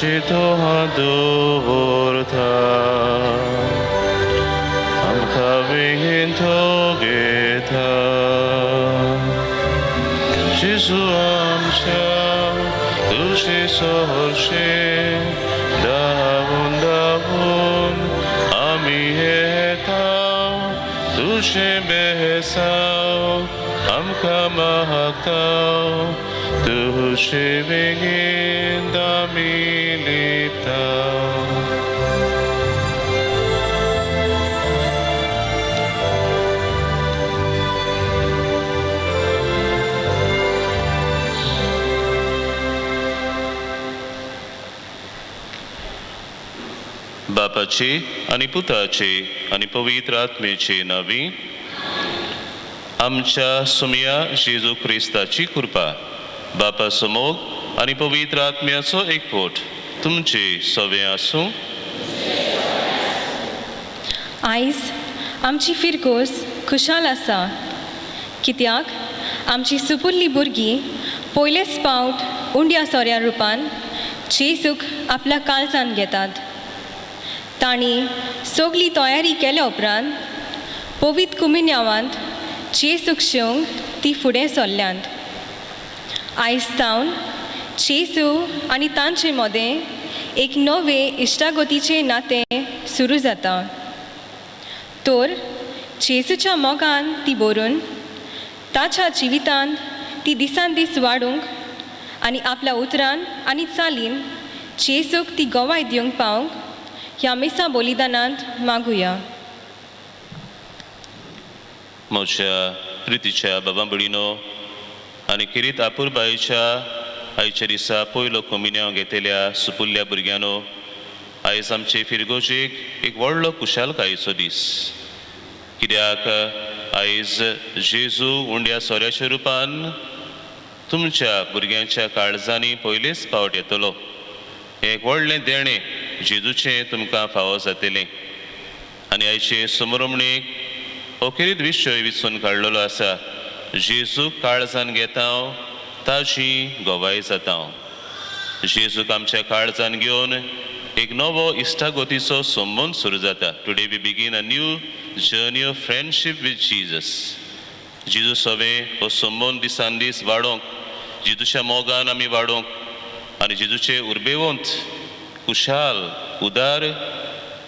ताजेर तो हात दवरता आमकां बेगीन तो घेता जेजू आमच्या तुजे सरशें धांवून धांवून आमी येता तुजें बेसांव आमकां मागता तुजे बेगीन आमी लिपता. बापाची आनी पुताची आनी पवित्र आत्मेची नावी आमच्या सुमया जेजू क्रिस्ताची कृपा बापा समोग आनी पवित्र आत्म्याचो एकवट तुमचे सवे आसूं. आयज आमची फिरगोज खुशाल आसा कित्याक आमची सुपुल्ली भुरगीं पयलेच पावट उंड्या सोऱ्या रुपान जेजूक आपल्या काळजान घेतात. तांणी सगली तयारी केल्या उपरांत पवित्र कुमिन्यावांत जेजूक शेवंक ती फुडें सरल्यांत. आयज सावन जेजू आनी तांचे मदें एक नवें इश्टागतीचें नातें सुरू जाता. तर जेजूच्या मोगान ती भरून ताच्या जिवितांत ती दिसान दीस वाडूंक आनी आपल्या उतरान आनी चालीन जेजूक ती गवाय दिवंक पावंक ह्या मिसा बलिदानांत मागुया. म्हज्या प्रितीच्या बाबा भयणीनो आनी किरीत आपुरबायेच्या आयच्या दिसा पयलो कोमिन्यांव घेतल्या सुपुल्ल्या भुरग्यांनो, आयज आमचे फिरगोजेक एक व्हडलो खुशालकायेचो दीस कित्याक आयज जेजू उंड्या सोऱ्याच्या रुपान तुमच्या भुरग्यांच्या काळजांनी पयलेच पावट येतलो. एक व्हडलें देणें जेजूचें तुमकां फावो जातलें. आनी आयचे समरमणेक हो खेरीत विशय विचून काडलेलो आसा, जेजूक काळजान घेता ताजी गवाय जाता. जेजूक आमच्या काळजान घेवन एक नवो इश्टागतीचो संबंद सुरू जाता. Today we begin a new journey of friendship with Jesus. जेजू सवें हो संबंद दिसान दीस वाडोवंक, जेजूच्या मोगान आमी वाडोवंक आनी जेजूचे उर्बेवंत खुशाल उदार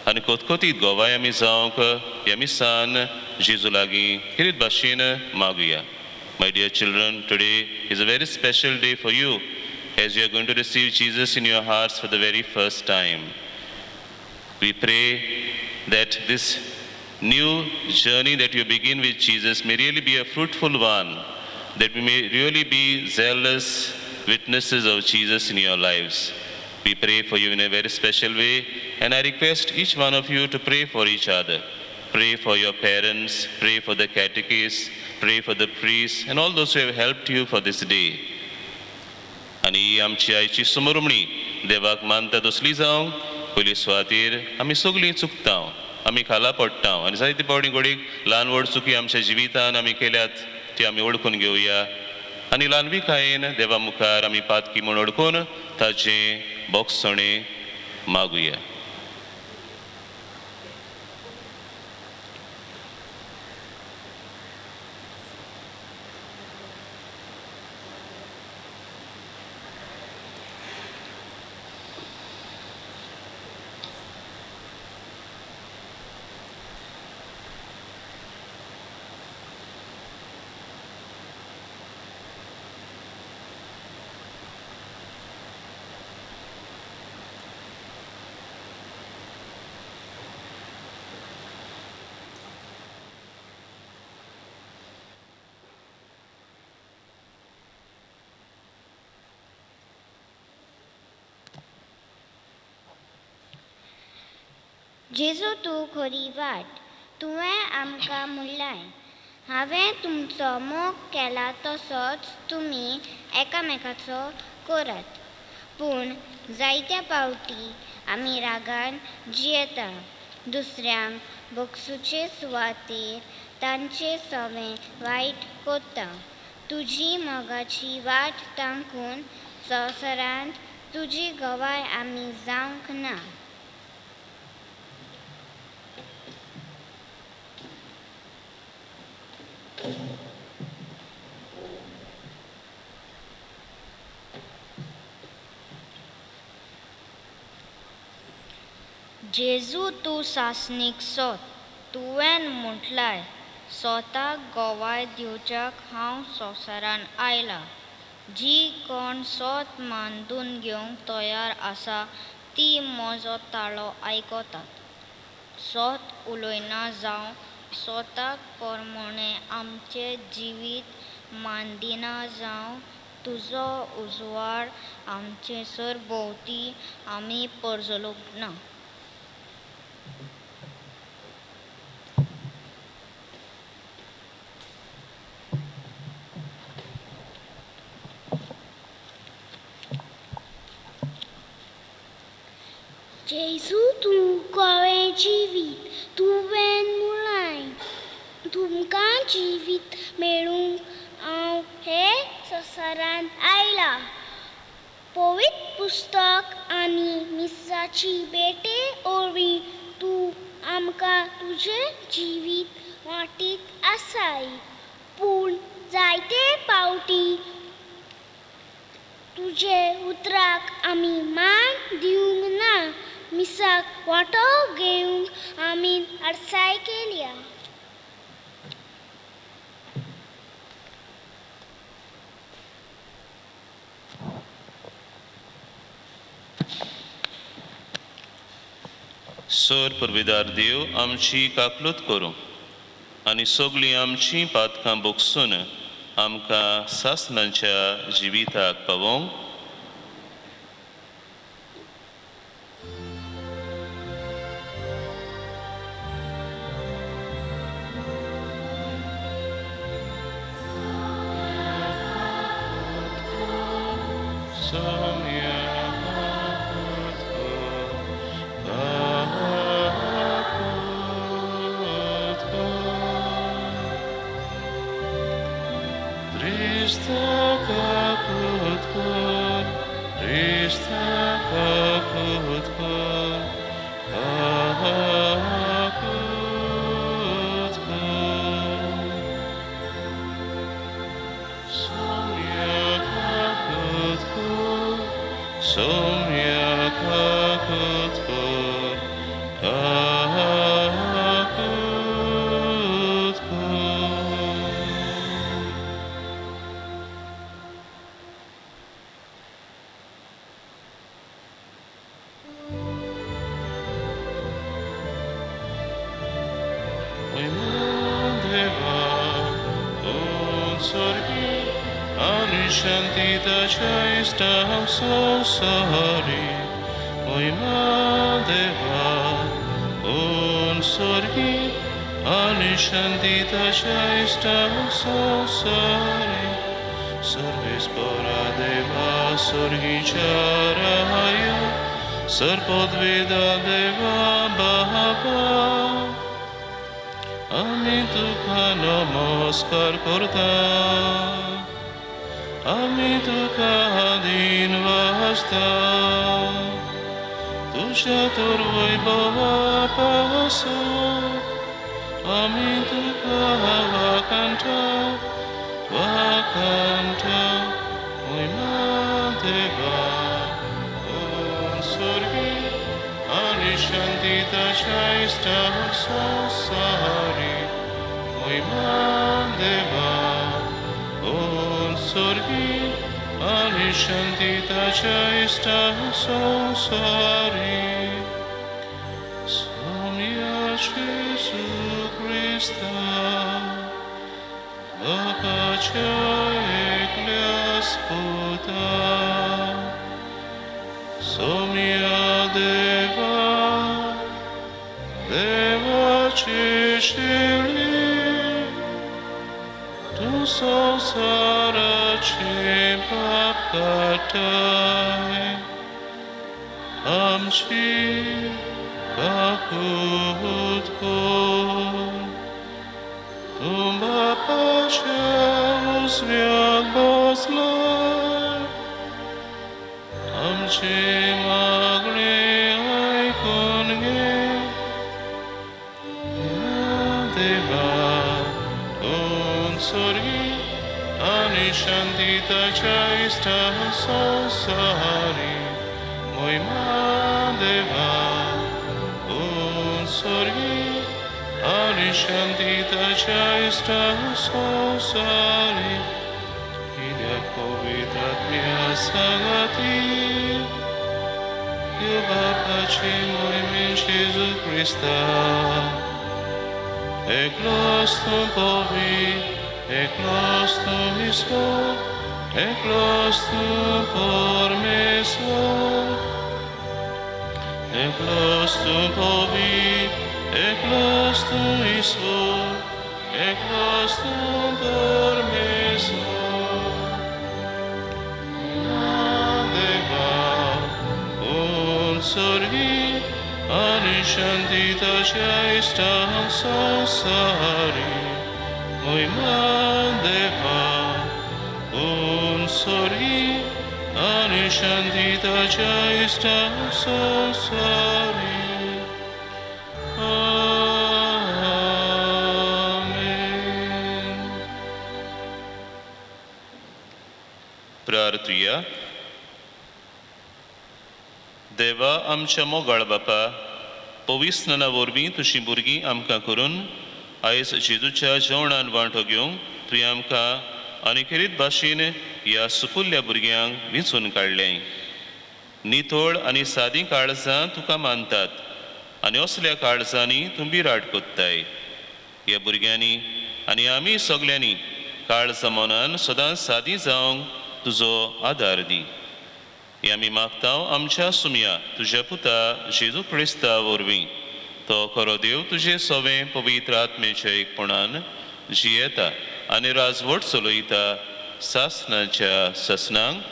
आनी कोतकोतीत गवाय आमी जावंक ह्या मिसान जेजू लागीं खेरीत भाशेन मागुया. My dear children, today is a very special day for you as you are going to receive Jesus in your hearts for the very first time. We pray that this new journey that you begin with Jesus may really be a fruitful one, that we may really be zealous witnesses of Jesus in your lives. We pray for you in a very special way, and I request each one of you to pray for each other. Pray for your parents, pray for the catechists, pray for the priests, and all those who have helped you for this day. आनी आमची आयची सुमरमणी देवाक मानता तसली जावंक पयली सुवातेर आमी सगळीं चुकता, आमी खाला पडटा आनी जायते फावटी घडयेक ल्हान व्हड चुकी आमच्या जिवितान आमी केल्यात ती आमी वळखून घेवया आनी ल्हानविकायेन देवा मुखार आमी पातकी म्हूण वळखून ताचें बोगसणें मागुया. जेजू तूं खरी वाट तुवें आमकां म्हणलाय, हांवें तुमचो मोग केला तसोच तुमी एकामेकाचो करात. पूण जायत्या पावटी आमी रागान जियेता, दुसऱ्यांक भोगसुचे सुवातेर तांचे सवें वायट करता. तुजी मोगाची वाट तांकून संवसारांत तुजी गवाय आमी जावंक ना. जेजू तूं सासणीक सोत, तुवें म्हटलाय स्वताक गवाय दिवच्याक हांव संवसारान आयला. जी कोण सोत मांदून घेवंक तयार आसा ती म्हजो ताळो आयकतात. सोत उलयना जावं स्वताक परमणें आमचें जिवीत मांदिना जावं तुजो उजवाड आमचे सरभोंवती आमी परजळूंक ना. जेजू तूं खरें जिवीत, तुवें म्हळांय तुमकां जिवीत मेळूंक हांव हे संवसारांत आयला. पवित्र पुस्तक आनी मिसाची भेटे वरवीं तूं आमकां तुजें जिवीत वांटीत आसाय. पूण जायते पावटी तुजे उतराक आमी मान दिवंक ना. मिसाक वांटो घेवंक आमी आडसाय केल्या. सर पुर्विदार देव आमची काकलूत करूं आनी सगळीं आमचीं पातकां बोगसून आमकां सासणांच्या जिविताक पावोवंक. Sarpodveda Deva Baba, आमी तुका नमस्कार करता, आमी तुका आदीन वाजता, तुज्या तर वैभवा पासून आमी तुका वाकांठा वाकांठा मोहिमा देवा ओम स्वर्गी आनी शांतीताच्या इश्टाक संवसारी मोहिमा देवा ओम स्वर्गी आनी शांतीताच्या इश्टाक संवसारी सोम्या जेजू क्रिस्ता बापाच्या एकल्या पुता सोम्या देवा देवाची शिळी तूं संवसाराची पाप काडटाय आमची काकूत कर. तूं बापाच्या उजव्याक बसलाय आमचे आमचें मागणें आयकून घे. देवा तूं स्वर्गी आनी शांती ताच्या इश्टा संवसारी मोहिमा देवा तूं स्वर्गी आनी शांती ताच्या इश्टा संवसारी कित्याक पवित्र आत्म्या सांगाती देव बापाची मोहिमेन जेजू क्रिस्ता एकलोच तूं पवी, एकलोच तूं ईश्वर, एकलोच तूं परमेश्वर. एकलोच तूं पवी, एकलोच तूं ईश्वर, एकलोच तूं परमेश्वर. देवा तूं स्वर्गी आनी शांती ताच्या इश्टांक संवसारी मोहिमा देवा तूं स्वर्गी आनी शांती ताच्या इश्टांक संवसारी. आमेन. प्रार्थुया. देवा आमच्या मोगाळ बापा, पविस्नाना वरवीं तुजीं भुरगीं आमकां करून आयज जेजूच्या जेवणान वांटो घेवंक तुवें आमकां आनी खेरीत भाशेन ह्या सुपुल्ल्या भुरग्यांक विंचून काडलें. नितळ आनी सादीं काळजां तुका मानतात आनी असल्या काळजांनी तूं बिराड कोत्ताय. ह्या भुरग्यांनी आनी आमी सगल्यांनी काळजा मनान सदांच सादी जावंक तुजो आदार दी. हें आमी मागता आमच्या सुमया तुज्या पुता जेजू क्रिस्ता वरवीं. तो खरो देव तुजे सवें पवित्र आत्मेच्या एकपणान जियेता आनी राजवट चलयता सासनाच्या ससनांक.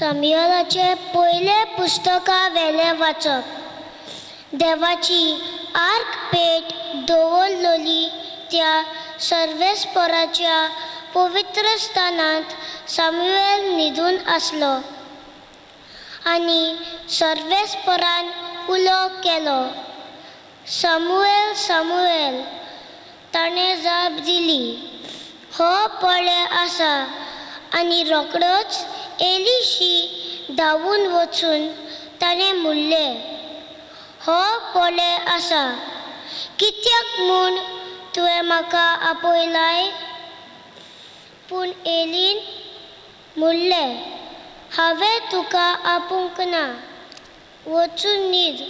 सामुएलाचें पयलें पुस्तका वेलें वाचप. देवाची आर्क पेट दवरलेली त्या सर्वेस्पराच्या पवित्र स्थानांत सामुएल न्हिदून आसलो आनी सर्वेस्परान उलो केलो, सामुएल सामुएल. ताणें जाप दिली, हो पळे आसा. आनी रोखडोच एलीशी धांवून वचून ताणें म्हणलें, हो पळे आसा, कित्याक म्हूण तुवें म्हाका आपयलाय? पूण एलीन म्हणलें, हांवें तुका आपोवंक ना, वचून न्हीद.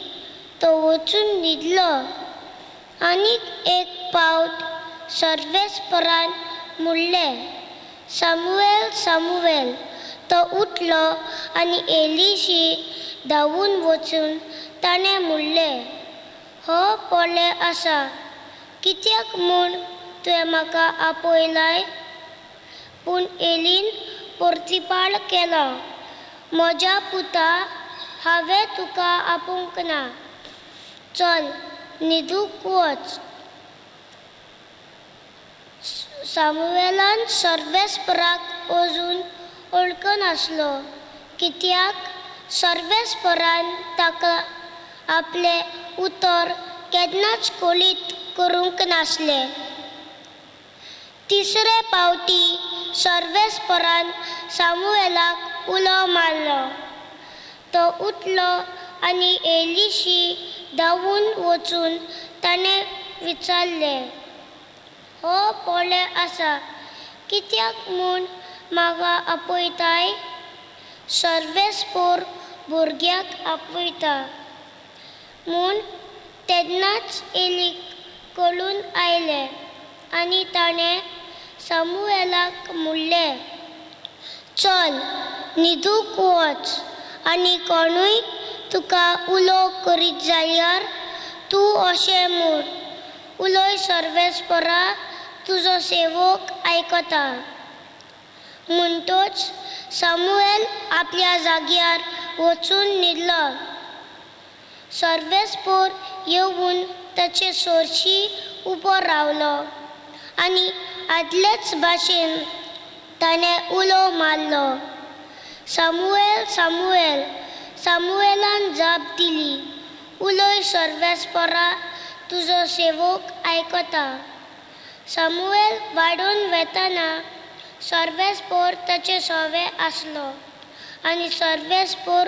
तो वचून न्हिदलो. आनीक एक पावट सर्वेस्परान म्हणलें, सामुएल सामुएल. तो उठलो आनी एलीशी धांवून वचून ताणें म्हणलें, हो पळे आसा, कित्याक म्हूण तुवें म्हाका आपयलाय? पूण एलीन परतिपाळ केलो, म्हज्या पुता, हांवें तुका आपोवंक ना, चल न्हिदूंक वच. सामुएलान सर्वेस्पराक अजून वळखनासलो, कित्याक सर्वेस्परान ताका आपलें उतर केन्नाच कळीत करूंक नासलें. तिसरे पावटी सर्वेस्परान सामुएलाक उलो मारलो. तो उठलो आनी एलीशी धांवून वचून ताणें विचारलें, हो पळे आसा, कित्याक म्हूण म्हाका आपयताय? सर्वेस्पोर भुरग्याक आपयता म्हूण तेन्नाच एलीक कळून आयलें आनी ताणें सामुएलाक म्हणलें, चल न्हिदूंक वच आनी कोणूय तुका उलो करीत जाल्यार तूं अशें म्हूण, उलय सर्वेस्परा, तुजो सेवक आयकता. म्हणटच सामुएल आपल्या जाग्यार वचून न्हिदलो. सर्वेस्पोर येवन ताचे सोरशी उबो रावलो आनी आदलेच भाशेन ताणें उलो मारलो, सामुएल, सामुएल. सामुएलान जाप दिली, उलय सर्वेस्परा, तुजो सेवक आयकता. सामुएल वाडून वेतना सर्वेस्पोर ताचे सवे आसलो आनी सर्वेस्पोर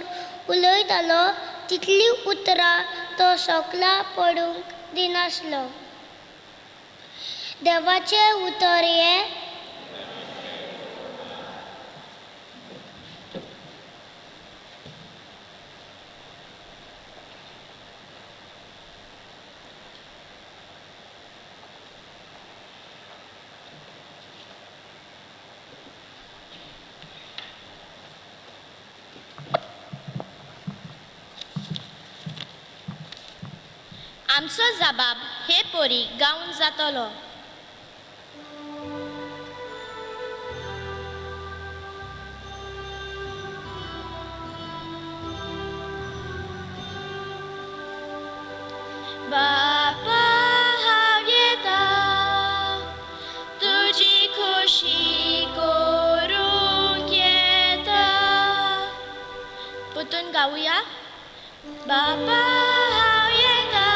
उलयतालो तितलीं उतरां तो सकला पडूंक दिनासलो. देवाचें उतर हें. आमचो जबाब हे परी गावन जातलो. बापा हांव येता तुजी खोशी करूंक येता. परतून गावया. बापा हांव येता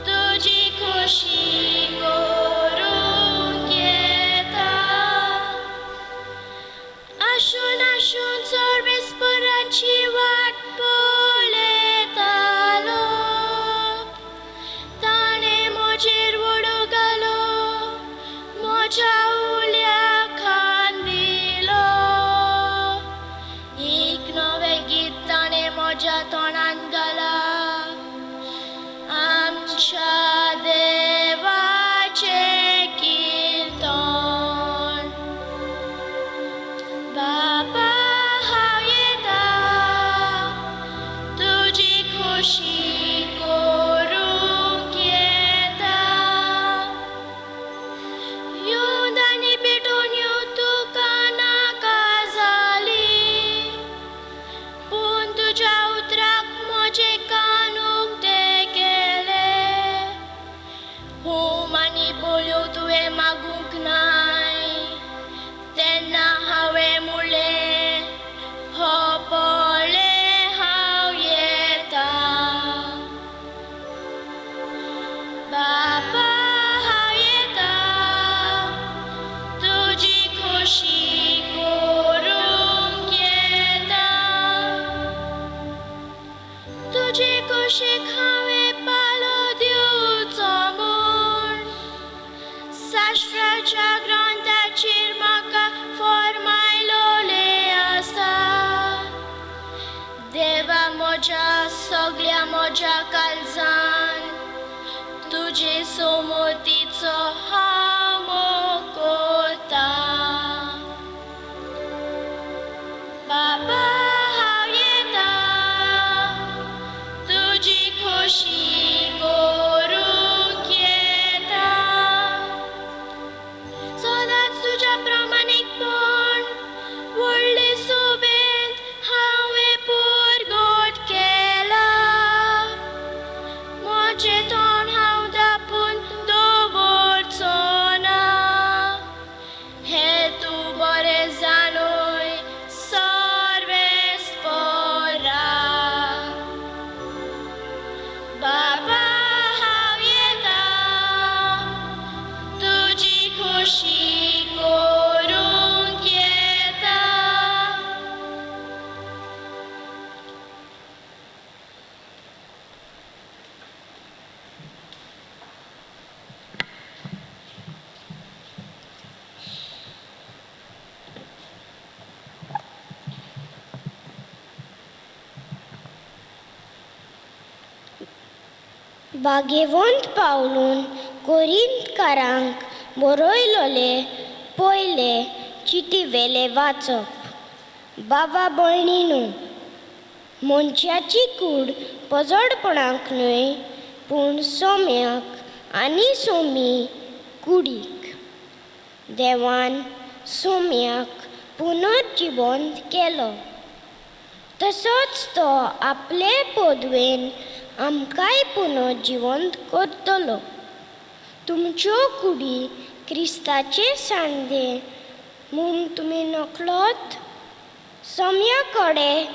तुजी खोशी करूंक येता. आशून आशून सर्वेस्पराची वाट पळयतालो, ताणें म्हजेर वडो घालो, म्हज्या उल्याक खान दिलो. एक नवें गीत ताणें म्हज्या तोंडान घालां, आमच्या देवाचें किर्तन. बापा हांव येता तुजी खोशी करूंक येता. येवन आनी पेटोवन यो तुका नाका जाली, पूण तुज्या उतराक म्हजे कान उक्ते केले. होम आनी बळयो तुवें मागूंक नाय, तेन्ना हांवें म्हणलें, हो पळय हांव येता. बापा हांव येता तुजी खोशी करूंक येता. तुजे खोशेक हांवें पालो दिवचो म्हूण शास्त्राच्या ग्रंथाचेर म्हाका फॉर्मायलोलें आसा. देवा म्हज्या सगळ्या म्हज्या काळजान तुजे सोमतीचो हांव मोग करता. बाबा हांव येता तुजी खोशी करूंक येता. सदांच तुज्या प्रामाणीकपण व्हडले सोबेंत हांवें परगट केला. म्हजें तोंड हांव धांपून दवरचो ना, हें तूं बरें जाणूय सर्वेस्परा. बाबा हांव येता तुजी खोशी करूंक येता. भाग्यवंत पावलून कोरिंतकारांक बरयलोले पयले चिटी वेले वाचप. बाबा भयणीनू, मनशाची कूड पजडपणाक न्हय पूण सोम्याक आनी सोमी कुडीक. देवान सोम्याक पुनर्जिवंत केलो, तसोच तो आपले पदवेन आमकांय पुनर्जिवंत करतलो. तुमच्यो कुडी क्रिस्ताचे सांदे म्हूण तुमी नकळत सोम्या कडेन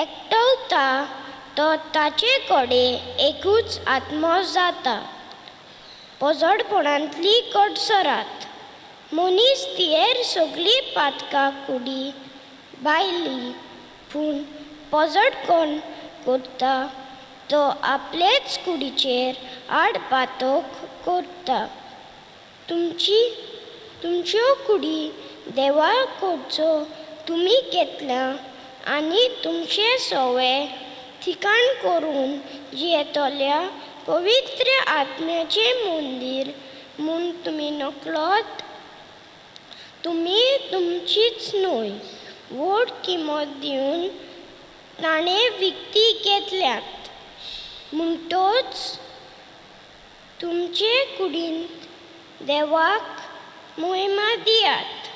एकटवता तो ताचे कडेन एकूच आत्मो जाता. पजडपणांतली कडसरात. मनीस तियेर सगळीं पातकां कुडी भायली, पूण पजडकोण करता तो आपलेच कुडीचेर आड पातक करता. तुमच्यो कुडी देवा कडचो तुमी घेतल्या आनी तुमचे सवे ठिकाण करून जियेतल्या पवित्र आत्म्याचें मंदीर म्हूण तुमी नकळत. तुमी तुमचीच न्हय, व्हड किंमत दिवन ताणें विकती घेतल्यात. म्हणटोच तुमचे कुडींत देवाक मोहिमा दियात.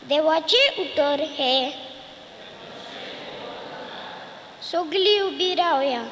देवाचें उतर हें. सगळीं उबी रावया.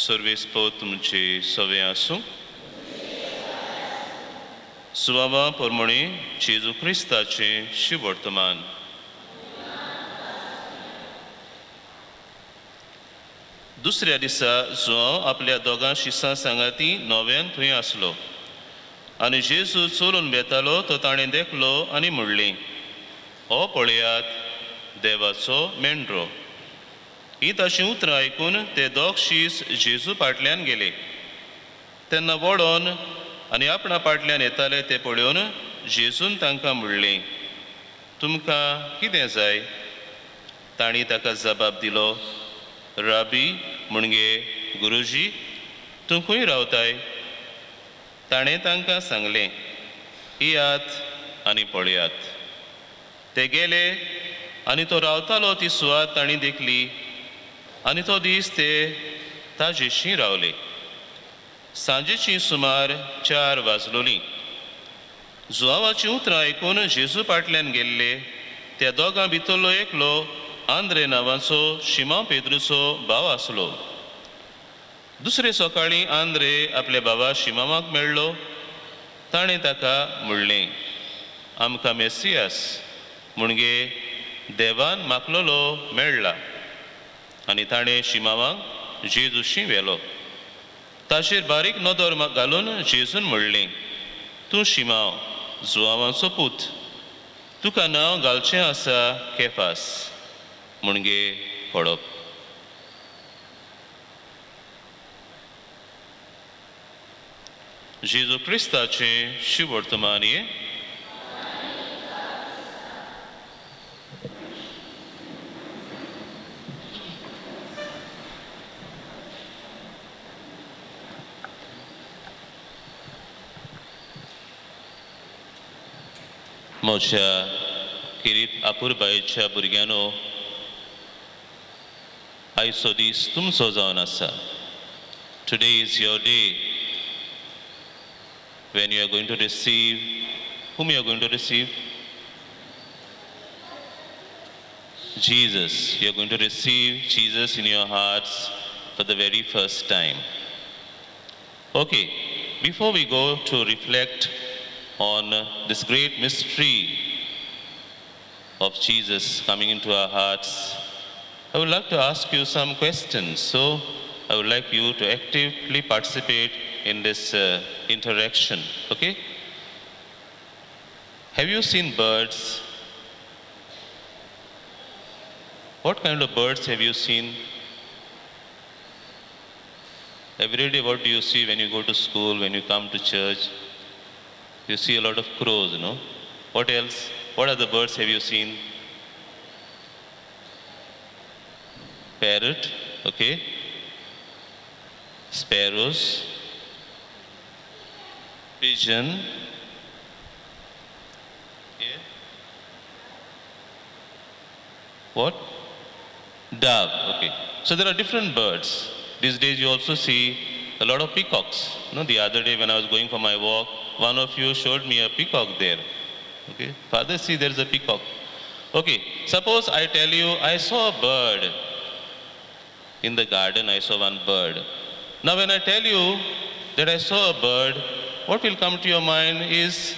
सर्वेस्पोर तुमचे सवे आसूं. सुवावा परमणी जेजू क्रिस्ताचें शिवर्तमान. दुसऱ्या दिसा जुआंव आपल्या दोगां शिसां सांगाती नव्यान थंय आसलो आनी जेजू चलून वेतालो तो ताणें देखलो आनी म्हणलें, हो पळयात देवाचो मेंढरो. ही ताची उतरां आयकून ते दोग शीस जेजू फाटल्यान गेले. तेन्ना वळोन आनी आपणा फाटल्यान येताले ते पळोवन जेजून तांकां म्हणलें, तुमकां कितें जाय? तांणी ताका जबाब दिलो, राबी म्हणजे गुरुजी, तूं खंय रावताय? ताणें तांकां सांगलें, येयात आनी पळयात. ते गेले आनी तो रावतालो ती सुवात तांणी देखली आनी तो दीस ते ताजेशी रावले. सांजेची सुमार 4 वाजलोलीं. जुआवाचीं उतरां आयकून जेजू फाटल्यान गेल्ले त्या दोगां भितरलो एकलो आंद्रे नांवाचो शिमांव पेद्रूचो भाव आसलो. दुसरे सकाळीं आंद्रे आपल्या बाबा शिमांवाक मेळ्ळो. ताणें ताका म्हणलें, आमकां मेसियास म्हणजे देवान मागलोलो मेळ्ळा. आनी ताणें शिमांवाक जेजूशी व्हेलो. ताचेर बारीक नदर घालून जेजून म्हणलें, तूं शिमांव जुआवाचो पूत, तुका नांव घालचें आसा केफास, म्हणजे खडप. जेजू क्रिस्ताचें शिवर्तमान. म्हज्या किरीत अपुरबायेच्या भुरग्यांनो, आयचो दीस तुमचो जावन आसा. Today is your day when you are going to receive. Whom you are going to receive? Jesus. You are going to receive Jesus in your hearts for the very first time. Okay, before we go to reflect on this great mystery of Jesus coming into our hearts, I would like to ask you some questions. So I would like you to actively participate in this interaction, okay? Have you seen birds? What kind of birds have you seen? Every day, what do you see when you go to school, when you come to church? You see a lot of crows, no? What else? What other birds have you seen? Parrot, okay. Sparrows, pigeon, yeah. What? Dove, okay. So there are different birds. These days you also see a lot of peacocks. You know, the other day when I was going for my walk, one of you showed me a peacock there. Okay, Father, see, there is a peacock. Okay, suppose I tell you, I saw a bird. In the garden, I saw one bird. Now when I tell you that I saw a bird, what will come to your mind is,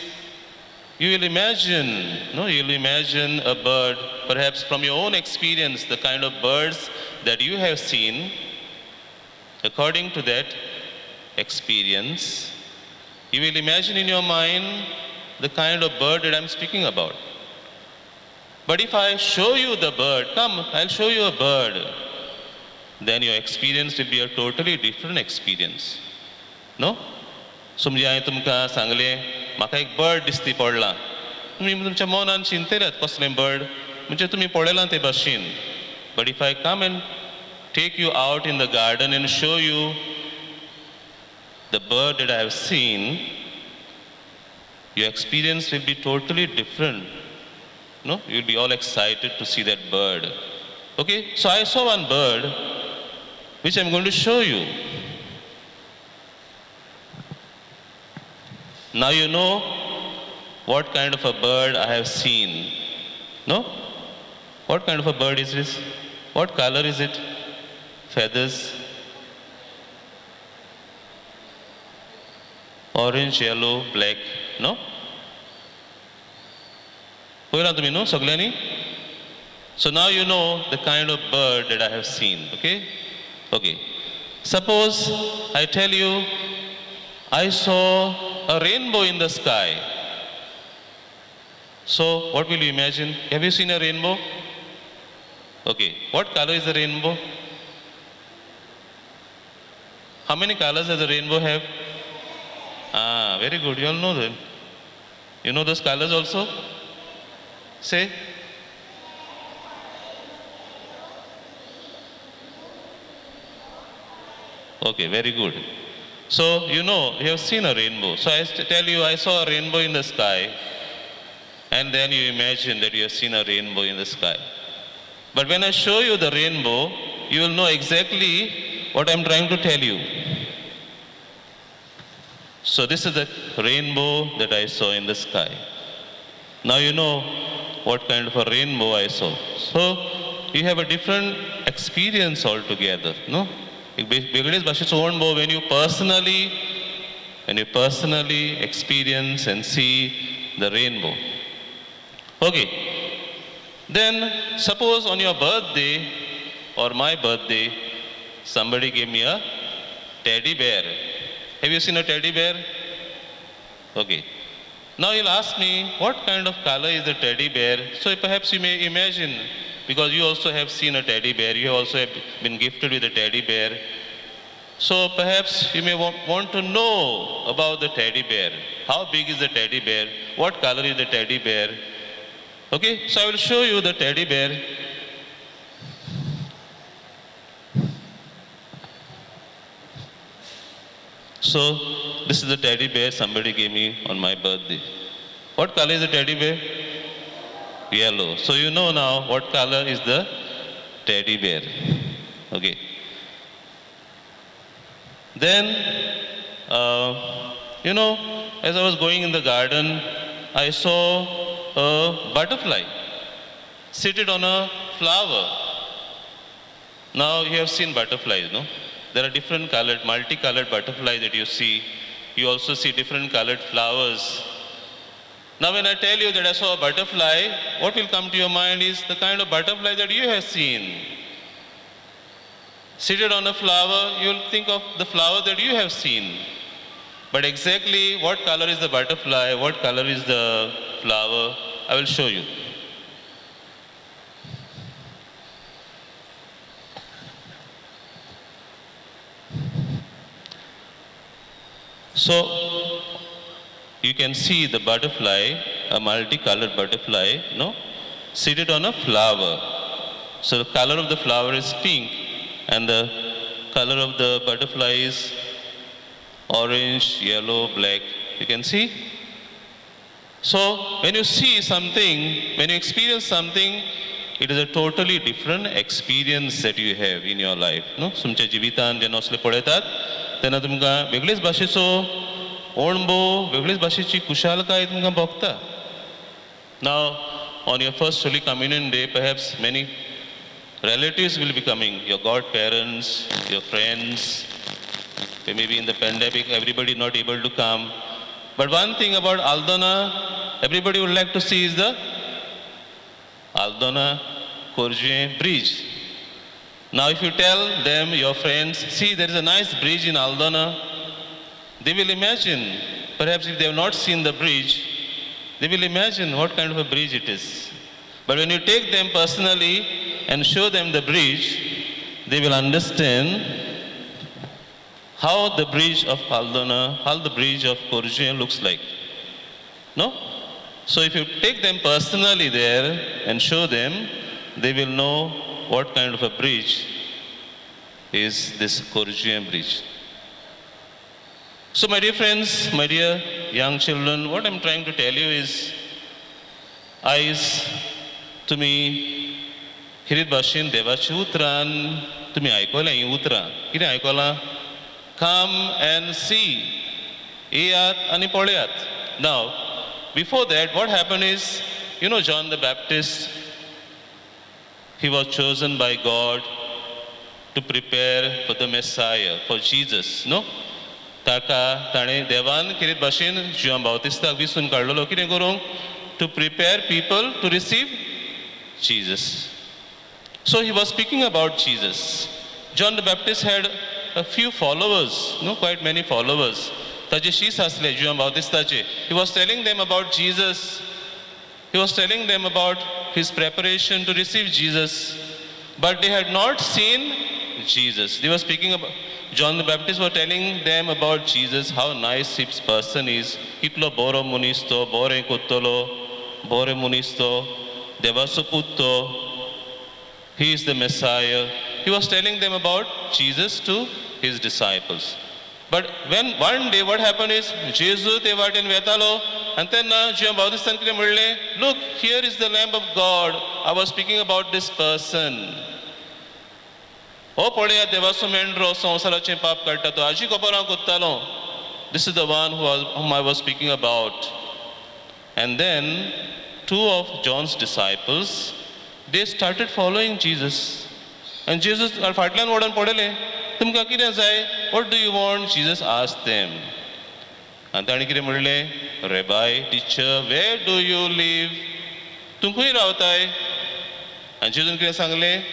you will imagine, no, you will imagine a bird, perhaps from your own experience, the kind of birds that you have seen. According to that experience, you will imagine in your mind the kind of bird that I'm speaking about. But if I show you the bird, come, I'll show you a bird, then your experience will be a totally different experience. No? समजा हांवें तुमकां सांगलें म्हाका एक bird दिसती पडलां, तुमी तुमच्या मनान चिंतल्यात कसलें बर्ड, म्हणजे तुमी पळयलां ते भाशेन. But if I come and take you out in the garden and show you the bird that I have seen, your experience will be totally different. No? You'll be all excited to see that bird. Okay, so I saw one bird which I'm going to show you. Now you know what kind of a bird I have seen. No? What kind of a bird is this? What color is it? Feathers? Orange, yellow, black. No? So now you know the kind of bird that I have seen. Okay? Okay. Suppose I tell you, I saw a rainbow in the sky. So what will you imagine? Have you seen a rainbow? Okay. What color is the rainbow? How many colors does the rainbow have? Ah, very good. You all know them. You know those colors also? Say. Okay, very good. So, you know, you have seen a rainbow. So I tell you, I saw a rainbow in the sky. And then you imagine that you have seen a rainbow in the sky. But when I show you the rainbow, you will know exactly what I'm trying to tell you. So this is the rainbow that I saw in the sky. Now you know what kind of a rainbow I saw. So you have a different experience altogether, no? When you personally experience and see the rainbow. Okay. Then suppose on your birthday or my birthday, somebody gave me a teddy bear. Have you seen a teddy bear? Okay. Now you'll ask me, what kind of color is the teddy bear? So perhaps you may imagine, because you also have seen a teddy bear, you also have been gifted with a teddy bear. So perhaps you may want to know about the teddy bear. How big is the teddy bear? What color is the teddy bear? Okay, so I will show you the teddy bear. So this is the teddy bear somebody gave me on my birthday. What color is the teddy bear? Yellow. So you know now what color is the teddy bear. Okay. Then, you know, as I was going in the garden, I saw a butterfly seated on a flower. Now you have seen butterflies, no? There are different colored, multicolored butterflies that you see. You also see different colored flowers. Now when I tell you that I saw a butterfly, what will come to your mind is the kind of butterfly that you have seen. Seated on a flower, you will think of the flower that you have seen. But exactly what color is the butterfly, what color is the flower, I will show you. So you can see the butterfly, a multicolored butterfly, no, seated on a flower. So the color of the flower is pink and the color of the butterfly is orange, yellow, black. You can see? So when you see something, when you experience something, it is a totally different experience that you have in your life. No? तुमच्या जिवितान जेन्ना असले पळयतात तेन्ना तुमकां वेगळेच भाशेचो अणभव, वेगळेच भाशेची खुशालकाय तुमकां भोगता. Now, on your first Holy Communion day, perhaps many relatives will be coming, your godparents, your friends. Maybe in the pandemic, everybody not able to come. But one thing about Aldona, everybody would like to see is the Aldona Corjuem Bridge. Now, if you tell them, your friends, see, there is a nice bridge in Aldona, they will imagine, perhaps if they have not seen the bridge, they will imagine what kind of a bridge it is. But when you take them personally and show them the bridge, they will understand how the bridge of Aldona, how the bridge of Corjuem looks like. No? So if you take them personally there and show them, they will know what kind of a bridge is this Corjuem bridge. So my dear friends, my dear young children, what I'm trying to tell you is, आयज तुमी खेरीत भाशेन देवाच्या उतरान तुमी आयकलें हीं उतरां. कितें आयकलां? Come and see, येयात आनी पळयात. Now, before that, what happened is, you know, John the Baptist, he was chosen by God to prepare for the Messiah, for Jesus, no? ताका ताणें देवान खेरीत भाशेन जुआंव बाप्तिस्ताक विसून काडलेलो कितें करूंक? To prepare people to receive Jesus. So he was speaking about Jesus. John the Baptist had a few followers, no, quite many followers. ताजे शीस आसले Joao बाप्तिस्ताचे. He was telling them about Jesus. He was telling them about his preparation to receive Jesus. But they had not seen Jesus. They were speaking about, John the Baptist was telling them about Jesus, how nice his person is. कितलो बरो मनीस तो, बरें कोत्तलो, बरे मनीस तो, देवाचो पूत तो. He is the Messiah. He was telling them about Jesus to his disciples. But when one day what happened is, जेजू ते वाटेन वेतालो आनी तेन्ना जुआंव बाप्तिस्तान कितें म्हणलें, look, here is the Lamb of God. I was speaking about this person. हो पळयात देवाचो मेंढरो, संवसाराचें पाप काडटा तो. हाजी खबर हांव कोत्तालो. This is the one whom I was speaking about. And then two of John's disciples, they started following Jesus. And Jesus फाटल्यान ओडून पळयलें, तुमकां कितें जाय? What do you want? Jesus asked them. आनी ताणें कितें म्हणलें? Rabbi, teacher, where do you live? तूं खंय रावताय? आनी जेजून कितें सांगलें?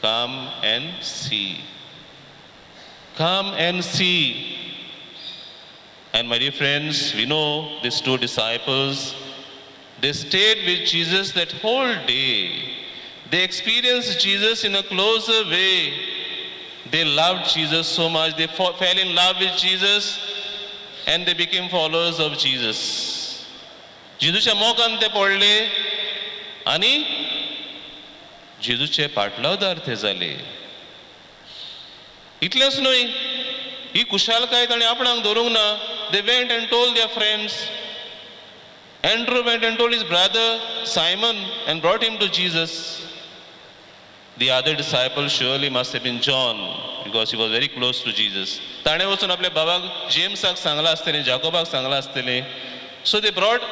Come and see. Come and see. And my dear friends, we know these two disciples, they stayed with Jesus that whole day. They experienced Jesus in a closer way. They loved Jesus so much. They fell in love with Jesus and they became followers of Jesus. जेजूच्या मोगान ते पडले आनी जेजूचे पाटलावदार ते जाले. इतलेंच न्हय, ही खुशालकाय ताणें आपणाक दवरूंक ना. They went and told their friends. Andrew went and told his brother Simon and brought him to Jesus. The other disciple surely must have been John, because he was very close to Jesus. ताणें वचून आपल्या बाबाक जेम्साक सांगलां आसतलें, जाकोबाक सांगलां आसतलें. So they brought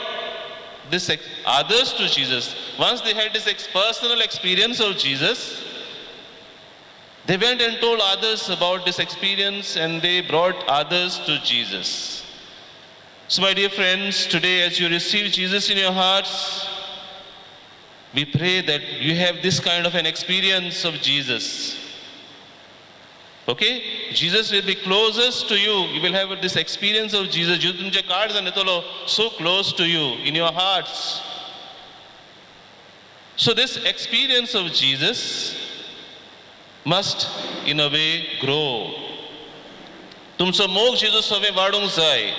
this others to Jesus. Once they had this personal experience of Jesus, they went and told others about this experience and they brought others to Jesus. So, my dear friends, today as you receive Jesus in your hearts, we pray that you have this kind of an experience of Jesus. Okay? Jesus will be closest to you. You will have this experience of Jesus. जेजू तुमच्या काळजान येतलो, so close to you in your hearts. So this experience of Jesus must in a way grow. तुमचो मोग जेजू सवें वाडूंक जाय.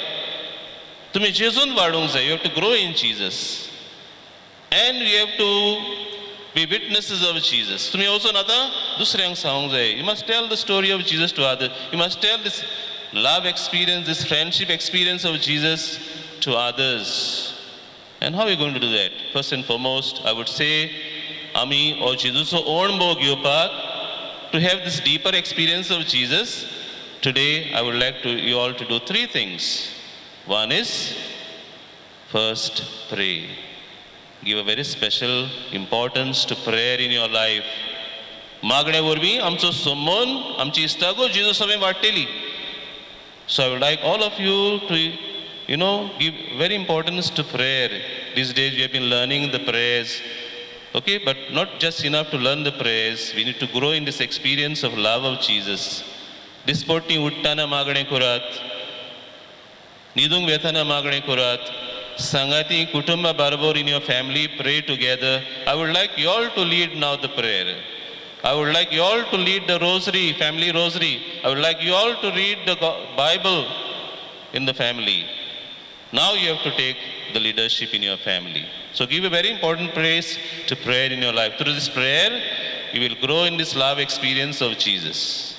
तुमी जेजून वाडूंक जाय. You have to grow in Jesus. And you have to be witnesses of Jesus. तुमी वचून आतां दुसऱ्यांक सांगूंक जाय. You must tell the story of Jesus to others. You must tell this love experience, this friendship experience of Jesus to others. And how are you going to do that? First and foremost, I would say, आमी हो जेजूचो अणभव घेवपाक, to have this deeper experience of Jesus, today I would like to you all to do three things. One is, first, pray. Give a very special importance to prayer in your life. मागण्या वरवीं आमचो संबंद, आमची इश्टागत जेजू सवें वाडटली. So I would like all of you to give very importance to prayer. These days we have been learning the prayers. Okay, but not just enough to learn the prayers. We need to grow in this experience of love of Jesus. दिसपट्टी उठ्ठाना मागणें करात, न्हिदूंक वेताना मागणें करात. सांगाती कुटुंबा बरोबर, in your family, pray together. I would like you all to lead now the prayer. I would like you all to lead the rosary, family rosary. I would like you all to read the Bible in the family. Now you have to take the leadership in your family. So give a very important place to prayer in your life. Through this prayer, you will grow in this love experience of Jesus.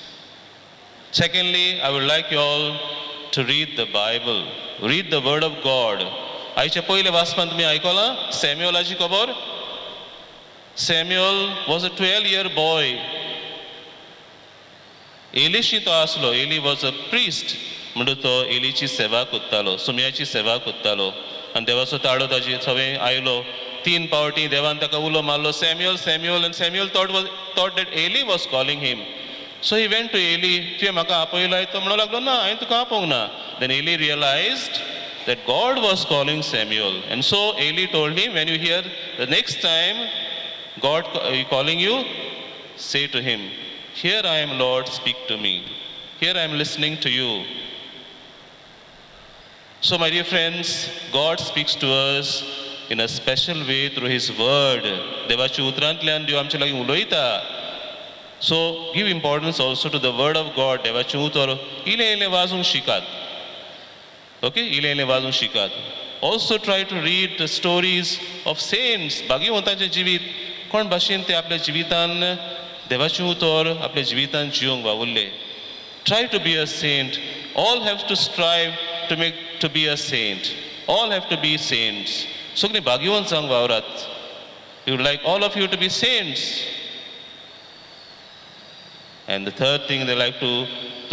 Secondly, I would like you all to read the Bible. Read the Word of God. आयच्या पयले वाचपान तुमी आयकलां सॅम्युअलाची खबर. Samuel was a 12 year boy. एलीशी तो आसलो. Eli was a priest. म्हणून तो एलीची सेवा करतालो, सुमयाची सेवा करतालो आनी देवाचो ताळो ताजे सवें आयलो. तीन पावटी देवान ताका उलो मारलो, "Samuel, Samuel." And Samuel thought that Eli was calling him. So he went to Eli. "तुवें म्हाका आपयलाय?" तो म्हणूंक लागलो, "ना, हांवें तुका आपोवंक ना." Then Eli realized that God was calling Samuel. And so Eli told him, "When you hear the next time God calling you, say to him, 'Here I am, Lord, speak to me. Here I am listening to you.'" So, my dear friends, God speaks to us in a special way through His Word. देवाच्या उतरांतल्यान देव आमच्या लागीं उलयता. So give importance also to the Word of God. देवाचें उतर इलें इलें वाचूंक शिकात. Okay, इलें इलें वाचूंक शिकात. Also try to read the stories of saints. भाग्यवंताचें जिवीत, कोण भाशेन ते आपल्या जिवितान देवाचें उतर आपल्या जिवितान जिवंक वावुरले. Try to be a saint. All have to strive to be a saint. All have to be saints. सगळीं भाग्यवंत जावंक वावरात. We would like all of you to be saints. And the third thing they like to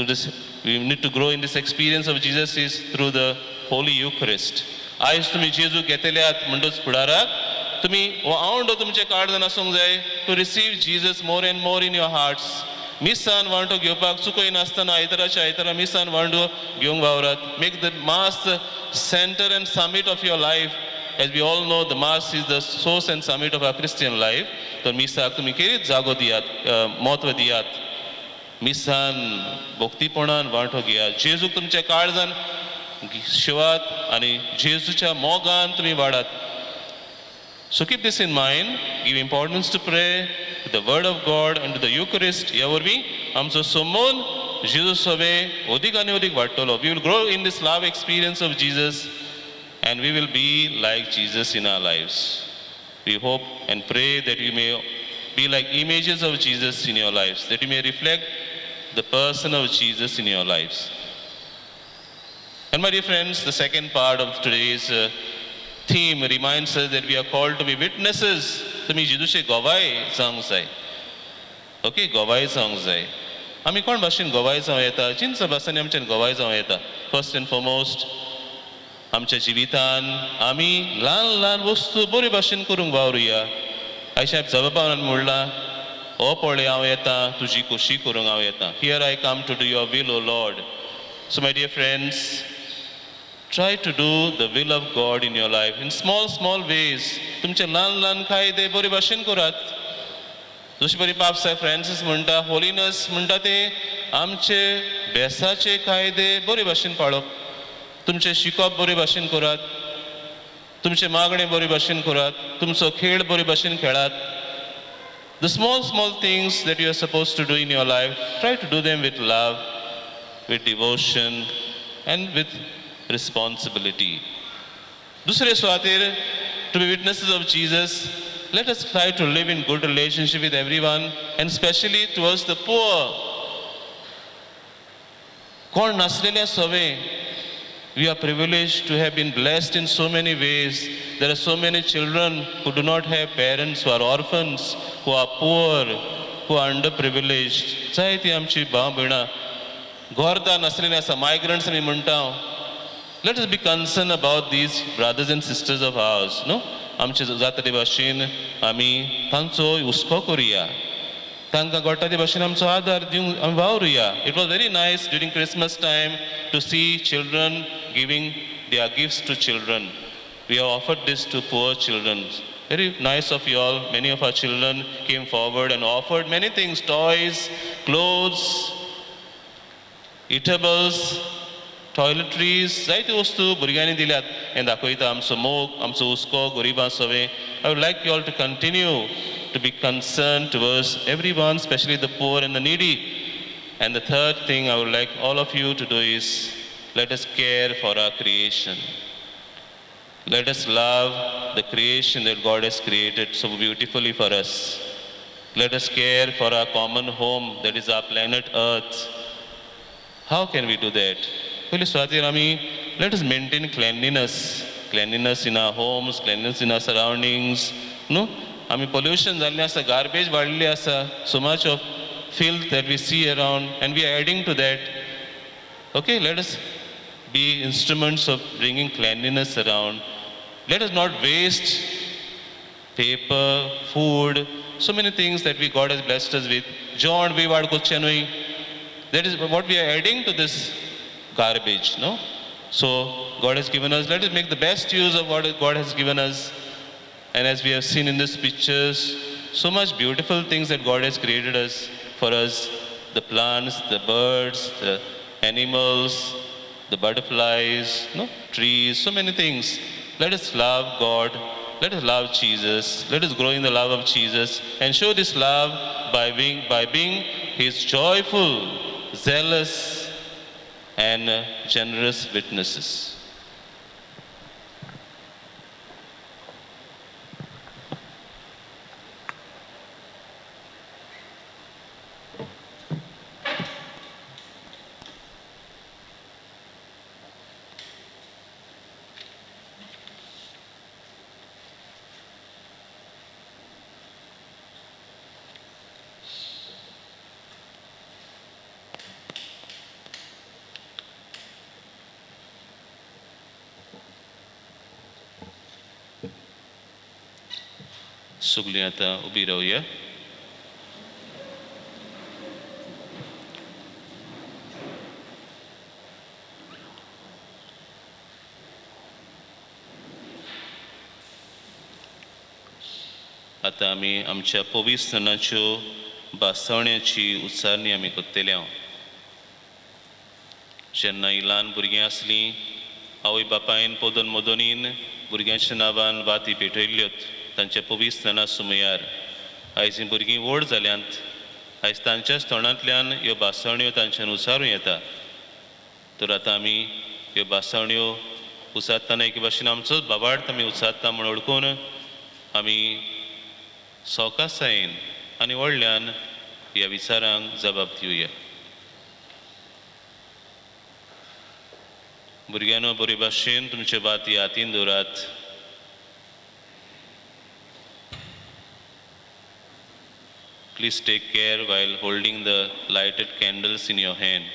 this, we need to grow in this experience of Jesus is through the Holy Eucharist. आयज तुमी जेजू घेतल्यात म्हणटच फुडाराक तुमी हो आवंडो तुमचे काळजान आसूंक जाय to receive Jesus more and more in your hearts. मिसान वांटो घेवपाक चुकय नासतना आयताराच्या आयतारा मिसान वांटो घेवंक वावरात. Make the Mass the center and summit of your life. As we all know, the Mass is the source and summit of our Christian life. तर मिसाक तुमी खेरीत जागो दियात, म्हत्व दियात. मिसान भक्तीपणान वांटो घेयात. जेजूक तुमच्या काळजान शिवात आनी जेजूच्या मोगान तुमी वाडात. So keep this in mind, give importance to prayer, to the word of God and to the Eucharist. ह्या वरवीं आमचो संबंद जेजू सोबे अदीक आनी अदीक वाडटलो. We will grow in this love experience of Jesus and we will be like Jesus in our lives. We hope and pray that you may be like images of Jesus in your lives, that you may reflect the person of Jesus in your lives. And my dear friends, the second part of today's theme reminds us that we are called to be witnesses. तुमी जेजूचे गोवाय जावंक जाय. Okay, गोवाय जावंक जाय. आमी कोण भाशेन गोवाय जावं येता? जिनसा भासांनी आमच्यान गोवाय जावं येता. फर्स्ट एंड फॉरमोस्ट, आमच्या जिवितान आमी ल्हान ल्हान वस्तू बरे भाशेन करूंक वावरुया. अशें जबाबान म्हणलां, ओ पळय हांव येता तुजी खोशी करूंक हांव येता. Here I come to do your will, O Lord. So my dear friends, try to do the will of God in your life in small small ways. तुमचे ल्हान ल्हान कायदे बरे भाशेन करात. जशें बरी पाप साहेब फ्रांसीस म्हणटा, होलीनस म्हणटा ते आमचे बेसाचे कायदे बरे भाशेन पाळप. तुमचें शिकप बरे भाशेन करात, तुमचें मागणें बरे भाशेन करात, तुमचो खेळ बरे भाशेन खेळात. The small small things that you are suppose to do in your life, try to do them with love, with devotion and with responsibility. दुसरे सुवातेर, to be witnesses of Jesus, let us try to live in good relationship with everyone and specially towards the poor. कोण नासलेल्या सवे, we are privileged to have been blessed in so many ways. There are so many children who do not have parents, who are orphans, who are poor, who are underprivileged. जायती आमची भाव भयणां घरदार नासलेली आसा, मायग्रंट्स आमी म्हणटा. Let us be concerned about these brothers and sisters of ours, no? आमचे जाता ते भाशेन आमी तांचो हुस्को करुया, तांकां घडटा ते भाशेन आमचो आदार दिवंक आमी वावरुया. It was very nice during Christmas time to see children giving their gifts to children. We have offered this to poor children. Very nice of you all. Many of our children came forward and offered many things, toys, clothes, eatables, toiletries, जायत्यो वस्तू भुरग्यांनी दिल्यात. हें दाखयता आमचो मोग, आमचो हुस्को गरिबां सवे. I would like you all to continue to be concerned towards everyone, specially the poor and the needy. And the third thing I would like all of you to do is, let us care for our creation. Let us love the creation that God has created so beautifully for us. Let us care for our common home, that is our planet Earth. How can we do that? पयली सुवातेर आमी, let us maintain cleanliness, cleanliness in our homes, cleanliness in our surroundings, न्हू? आमी pollution जाल्लें आसा, garbage वाडलेली आसा, so much of filth that we see around and we are adding to that. Okay, let us be instruments of bringing cleanliness around. Let us not waste paper, food, so many things that we God has blessed us with. जेवण बी वाड करचें न्हय. That is what we are adding to this garbage, no? So God has given us, let us make the best use of what God has given us. And as we have seen in these pictures, so much beautiful things that God has created us for us, the plants, the birds, the animals, the butterflies, no, trees, so many things. Let us love God, let us love Jesus, let us grow in the love of Jesus and show this love by being His joyful, zealous and generous witnesses. सगळीं आतां उबी रावया. आतां आमी आमच्या पवित्रस्थानाच्यो भासवण्याची उच्चारणी आमी करतले. जेन्ना ही ल्हान भुरगीं आसलीं आवय बापायन पोदन मोदोनीन भुरग्यांच्या नांवान वाती पेटयल्ल्योत तांच्या पवित्र सुमयार. आयज हीं भुरगीं व्हड जाल्यांत. आयज तांच्याच तोंडांतल्यान ह्यो भासावण्यो तांच्यान उचारूं येता. तर आतां आमी ह्यो भासावण्यो उचारतना एके भाशेन आमचोच भावार्थ आमी उचारता म्हूण वळखून आमी सवकासायेन आनी व्हडल्यान ह्या विचारांक जबाब दिवया. भुरग्यांनो, बरे भाशेन तुमचे वाती हातीन दवरात. Please take care while holding the lighted candles in your hand.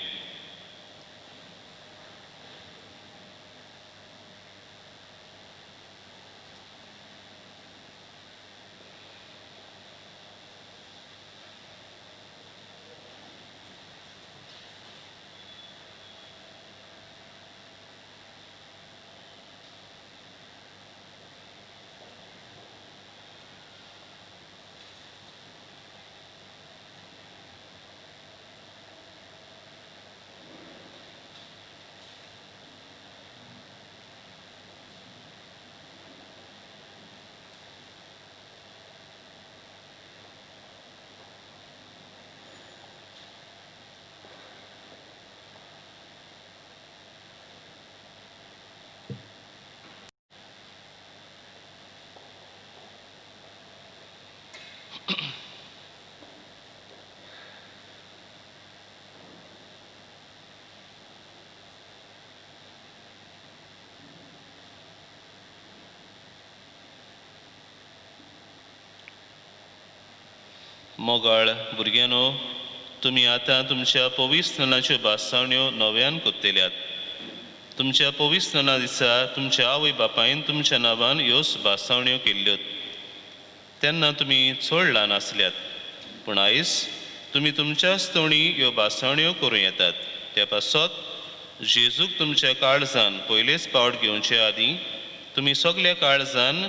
मोगाळ भुरग्यांनो, तुमी आतां तुमच्या पवित्रणाच्यो भासावण्यो नव्यान कोत्तेल्यात. तुमच्या पवित्रणा दिसा तुमच्या आवय बापायन तुमच्या नांवान ह्योच भासावण्यो केल्ल्यो. तेन्ना तुमी चड ल्हान आसल्यात, पूण आयज तुमी तुमच्याच तोणी ह्यो भासावण्यो करूं येतात. त्या पासत जेजूक तुमच्या काळजान पयलेच पावट घेवचे आदीं तुमी सगल्या काळजान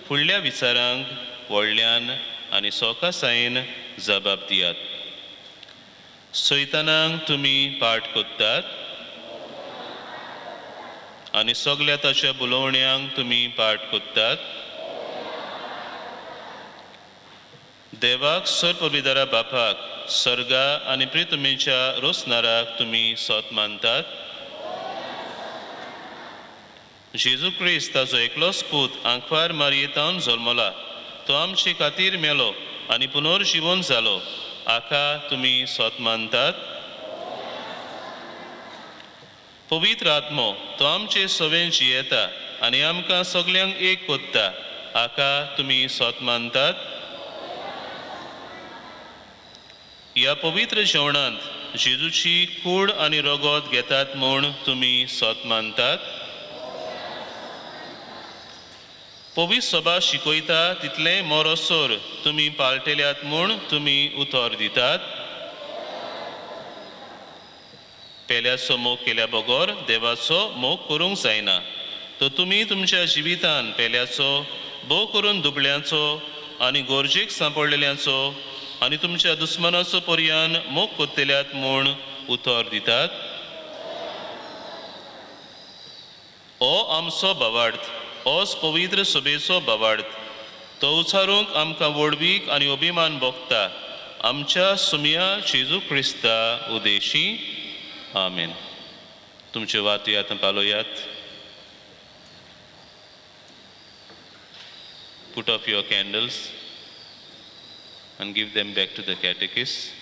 फुडल्या विचारांक व्हडल्यान आनी सवकासायेन जबाब दियात. सैतानांक तुमी पाठ कोत्तात आनी सगल्या ताच्या बोलोवण्यांक तुमी पाठ कोत्तात. देवाक सर्वविदारा बापाक, सर्गा आनी प्रितुमेच्या रोसनाराक तुमी सत मानतात. जेजू क्रिस्त ताजो एकलोच पूत आंकवार मारयेतावन जल्मला. तो आमचे खातीर मेलो आनी पुनर्जिवन जालो. आका तुमी सत मानतात. पवित्र आत्मो तो आमचे सवें जियेता आनी आमकां सगल्यांक एक कोत्ता. आका तुमी सत मानतात. ह्या पवित्र जेवणांत जेजूची कूड आनी रगत घेतात म्हूण तुमी सत मानतात. पवित्र सभा शिकयता तितलें मोरोसोर तुमी पाळटेल्यात म्हूण तुमी उतर दितात. पेल्याचो मोग केल्या बगर देवाचो मोग करूंक जायना. तर तुमी तुमच्या जिवितान पेल्याचो, भोव करून दुबळ्यांचो आनी गरजेक सांपडलेल्यांचो आनी तुमच्या दुस्मानाचो पर्यान मोग कोत्तेल्यात म्हूण उतर दितात. ओ आमचो भावार्थ, ओस पवित्र सभेचो भावार्थ, तो उचारूंक आमकां व्हडवीक आनी अभिमान भोगता. आमच्या सुमया जेजू क्रिस्ता उदेशी. आमेन. तुमच्यो वाती आतां पालोयात. Put off your candles and give them back to the catechist.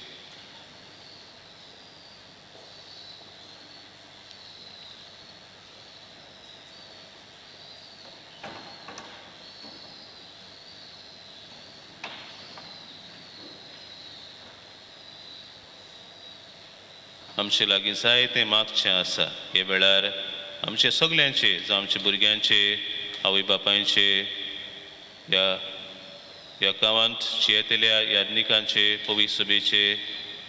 आमचे लागीं जाय तें मागचें आसा. हे वेळार आमचे सगल्यांचे, जावं आमच्या भुरग्यांचे, आवय बापायचे, ह्या ह्या गांवांत जियेतल्या याज्ञिकांचे, पवित्र सभेचे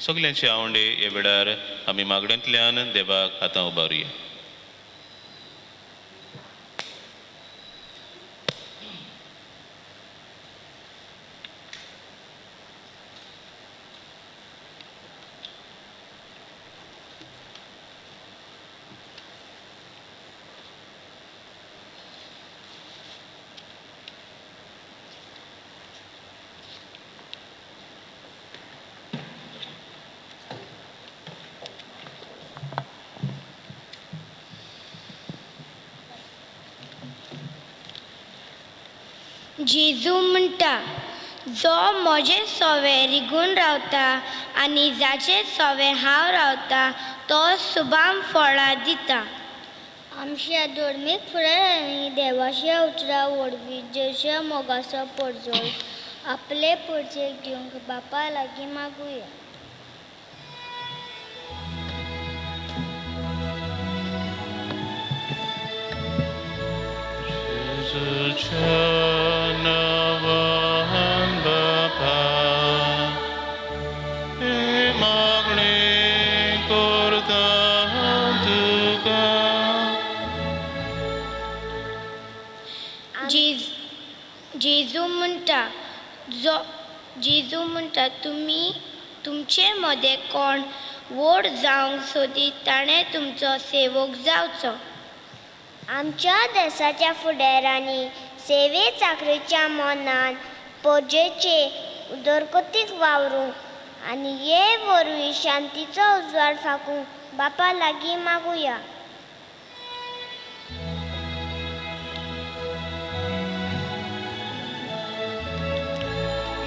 सगल्यांचे आवंडे ह्या वेळार आमी मागण्यांतल्यान देवाक आतां उबारुया. जेजू म्हणटा, जो म्हजे सोवे रिगून रावता आनी जाचे सोवे हांव रावता तो सुबाम फळां दिता. आमच्या धर्मीक फुडारांनी देवाच्या उतरां वरवीं जेजूच्या मोगाचो परजळ आपले परजेक दिवंक बापा लागीं मागुया. जेजूच्या नांवान बापा हे मागणें करता तुका. जेजू म्हणटा, जो जेजू म्हणटा, तुमी तुमचे मदें कोण व्हड जावंक सोदीत ताणें तुमचो सेवक जावचो. आमच्या देसाच्या फुडारांनी सेवे चाकरीच्या मनान परजेचे उदरगतीक वावरूंक आनी हे वरवीं शांतीचो उजवाड फाकूंक बापा लागीं मागुया.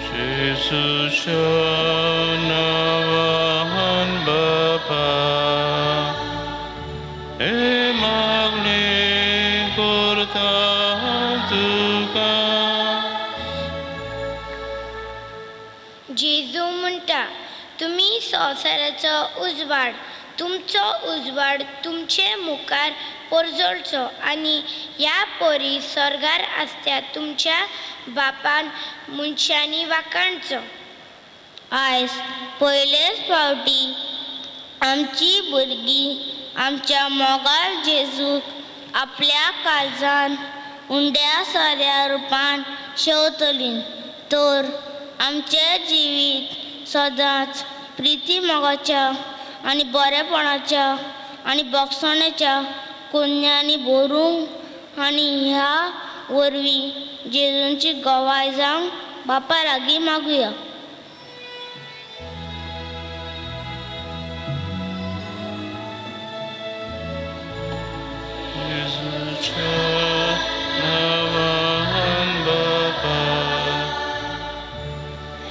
जेजूच्या नांवान बापा हे मागणें करता तुका. जेजू म्हणटा, तुमी संवसाराचो उजवाड. तुमचो उजवाड तुमचे मुखार परजळचो आनी ह्या परी स्वर्गार आसत्या तुमच्या बापान मनशांनी वाखाणचो. आयज पयलेच फावटी आमची भुरगीं आमच्या मोगाळ जेजूक आपल्या काळजान उंड्या सोऱ्या रुपान शेवतलीं तर आमचें जिवीत सदांच प्रिती मोगाच्या आनी बरेपणाच्या आनी भोगसणेच्या कुन्यांनी भरूंक आनी ह्या वरवीं जेजूची गवाय जावंक बापा लागीं मागुया. जेजूच्या नांवान बापा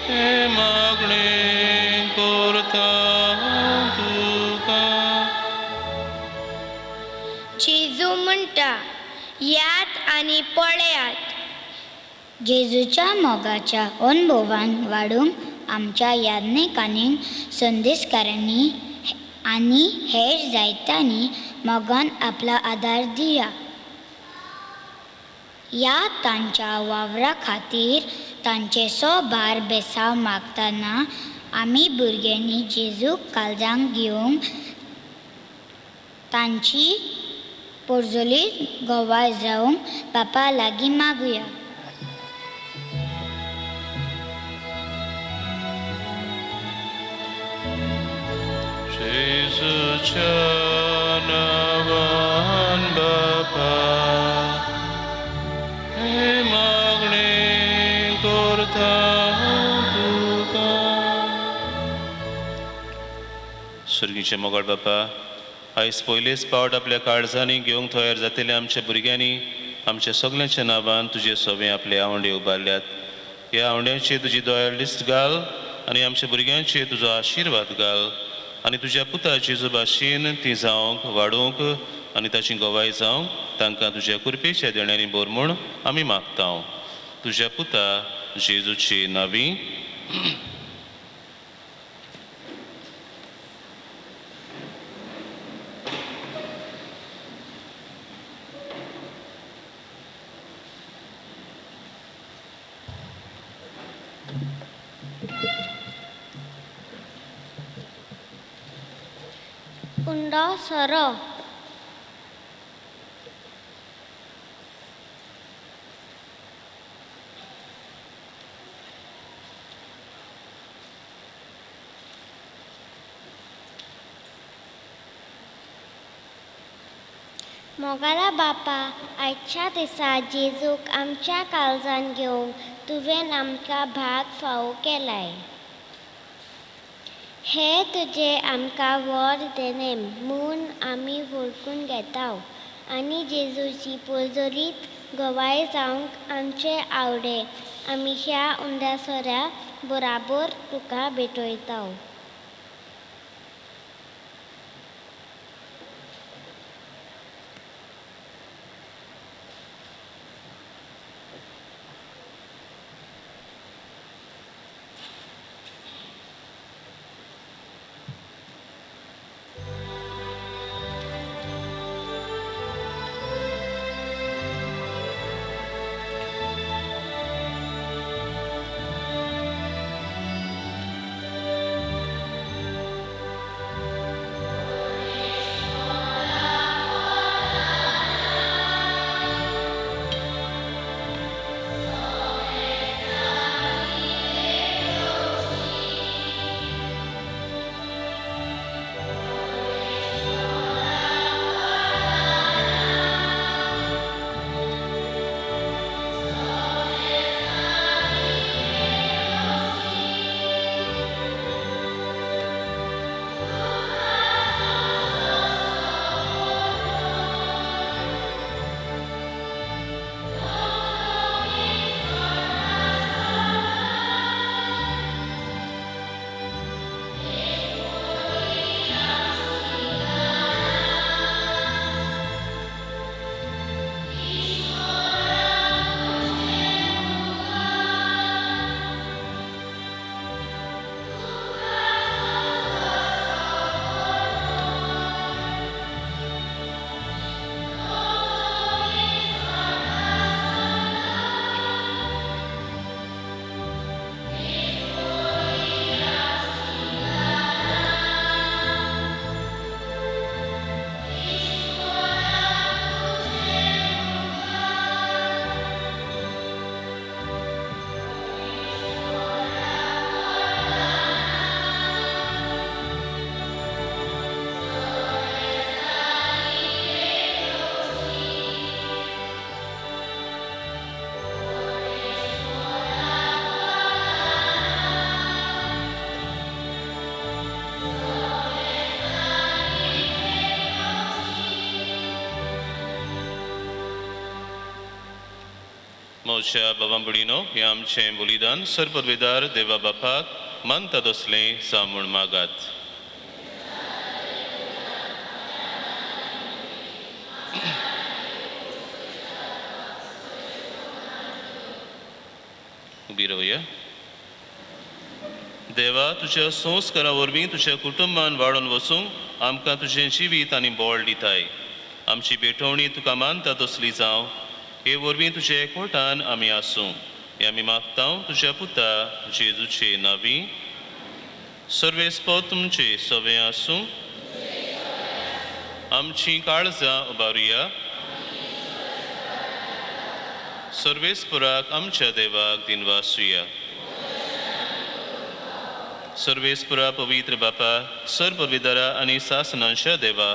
हे मागणें करता तुका. जेजू म्हणटा, यात आनी पळयात. जेजूच्या मोगाच्या अनुभवान वाडूंक आमच्या याज्ञिकांनी, संदेशकारांनी आनी हेर जायत्यांनी मोगान आपलो आदार दिया. ह्या तांच्या वावरा खातीर तांचे सोबार बेसांव मागतना आमी भुरग्यांनी जेजूक काळजांक घेवंक तांची परजळीत गवाय जावंक बापा लागीं मागुया. जेजूच्या नांवान बापा हे मागणें करता तुका. सर्गीचे मोगाळ बापा, आयज पयलेच फावट आपल्या काळजांनी घेवंक तयार जातले आमच्या भुरग्यांनी आमच्या सगल्यांच्या नांवान तुजे सवे आपले आवंडे उबारल्यात. ह्या आवंड्यांची तुजी दयाळ लिस्ट घाल आनी आमच्या भुरग्यांचेर तुजो आशिर्वाद घाल आनी तुज्या पुता जेजू भाशेन ती जावंक वाडोवंक आनी ताची गवाय जावंक तांकां तुज्या कृपेच्या देण्यांनी भर म्हूण आमी मागता. तुज्या पुता जेजूची नावी. उंडो सोरो. मोगाला बापा, आयच्या दिसा जेजूक आमच्या काळजान घेवंक तुवें आमकां भाग फावो केलाय. हे तुजें आमकां व्हड देणें म्हूण आमी वळखून घेता आनी जेजूची परजळीत गवाय जावंक आमचे आवडे आमी ह्या उंड्या सोऱ्या बराबर तुका भेटयता. मोशा बाबा भयणीनो, हें आमचें बलिदान सर्वपदवेदार देवा बापाक मानता तसलें जावं म्हूण मागात. उबी रावया. देवा, तुज्या संस्कारा वरवीं तुज्या कुटुंबान वाडोवन वचूंक आमकां तुजें जिवीत आनी बळ दिताय. आमची भेटवणी तुका मानता तसली जावं, हे वरवीं तुजे एकवटान आमी आसूं. हे आमी मागता तुज्या पुता जेजूचे नांवी. सर्वेस्पद तुमचे सवे आसूं. आमची काळजां उबारुया. सर्वेस्पराक आमच्या देवाक दिनवासुया. सर्वेस्परा पवित्र बापा, सर्वविदरा आनी सासनांच्या देवा,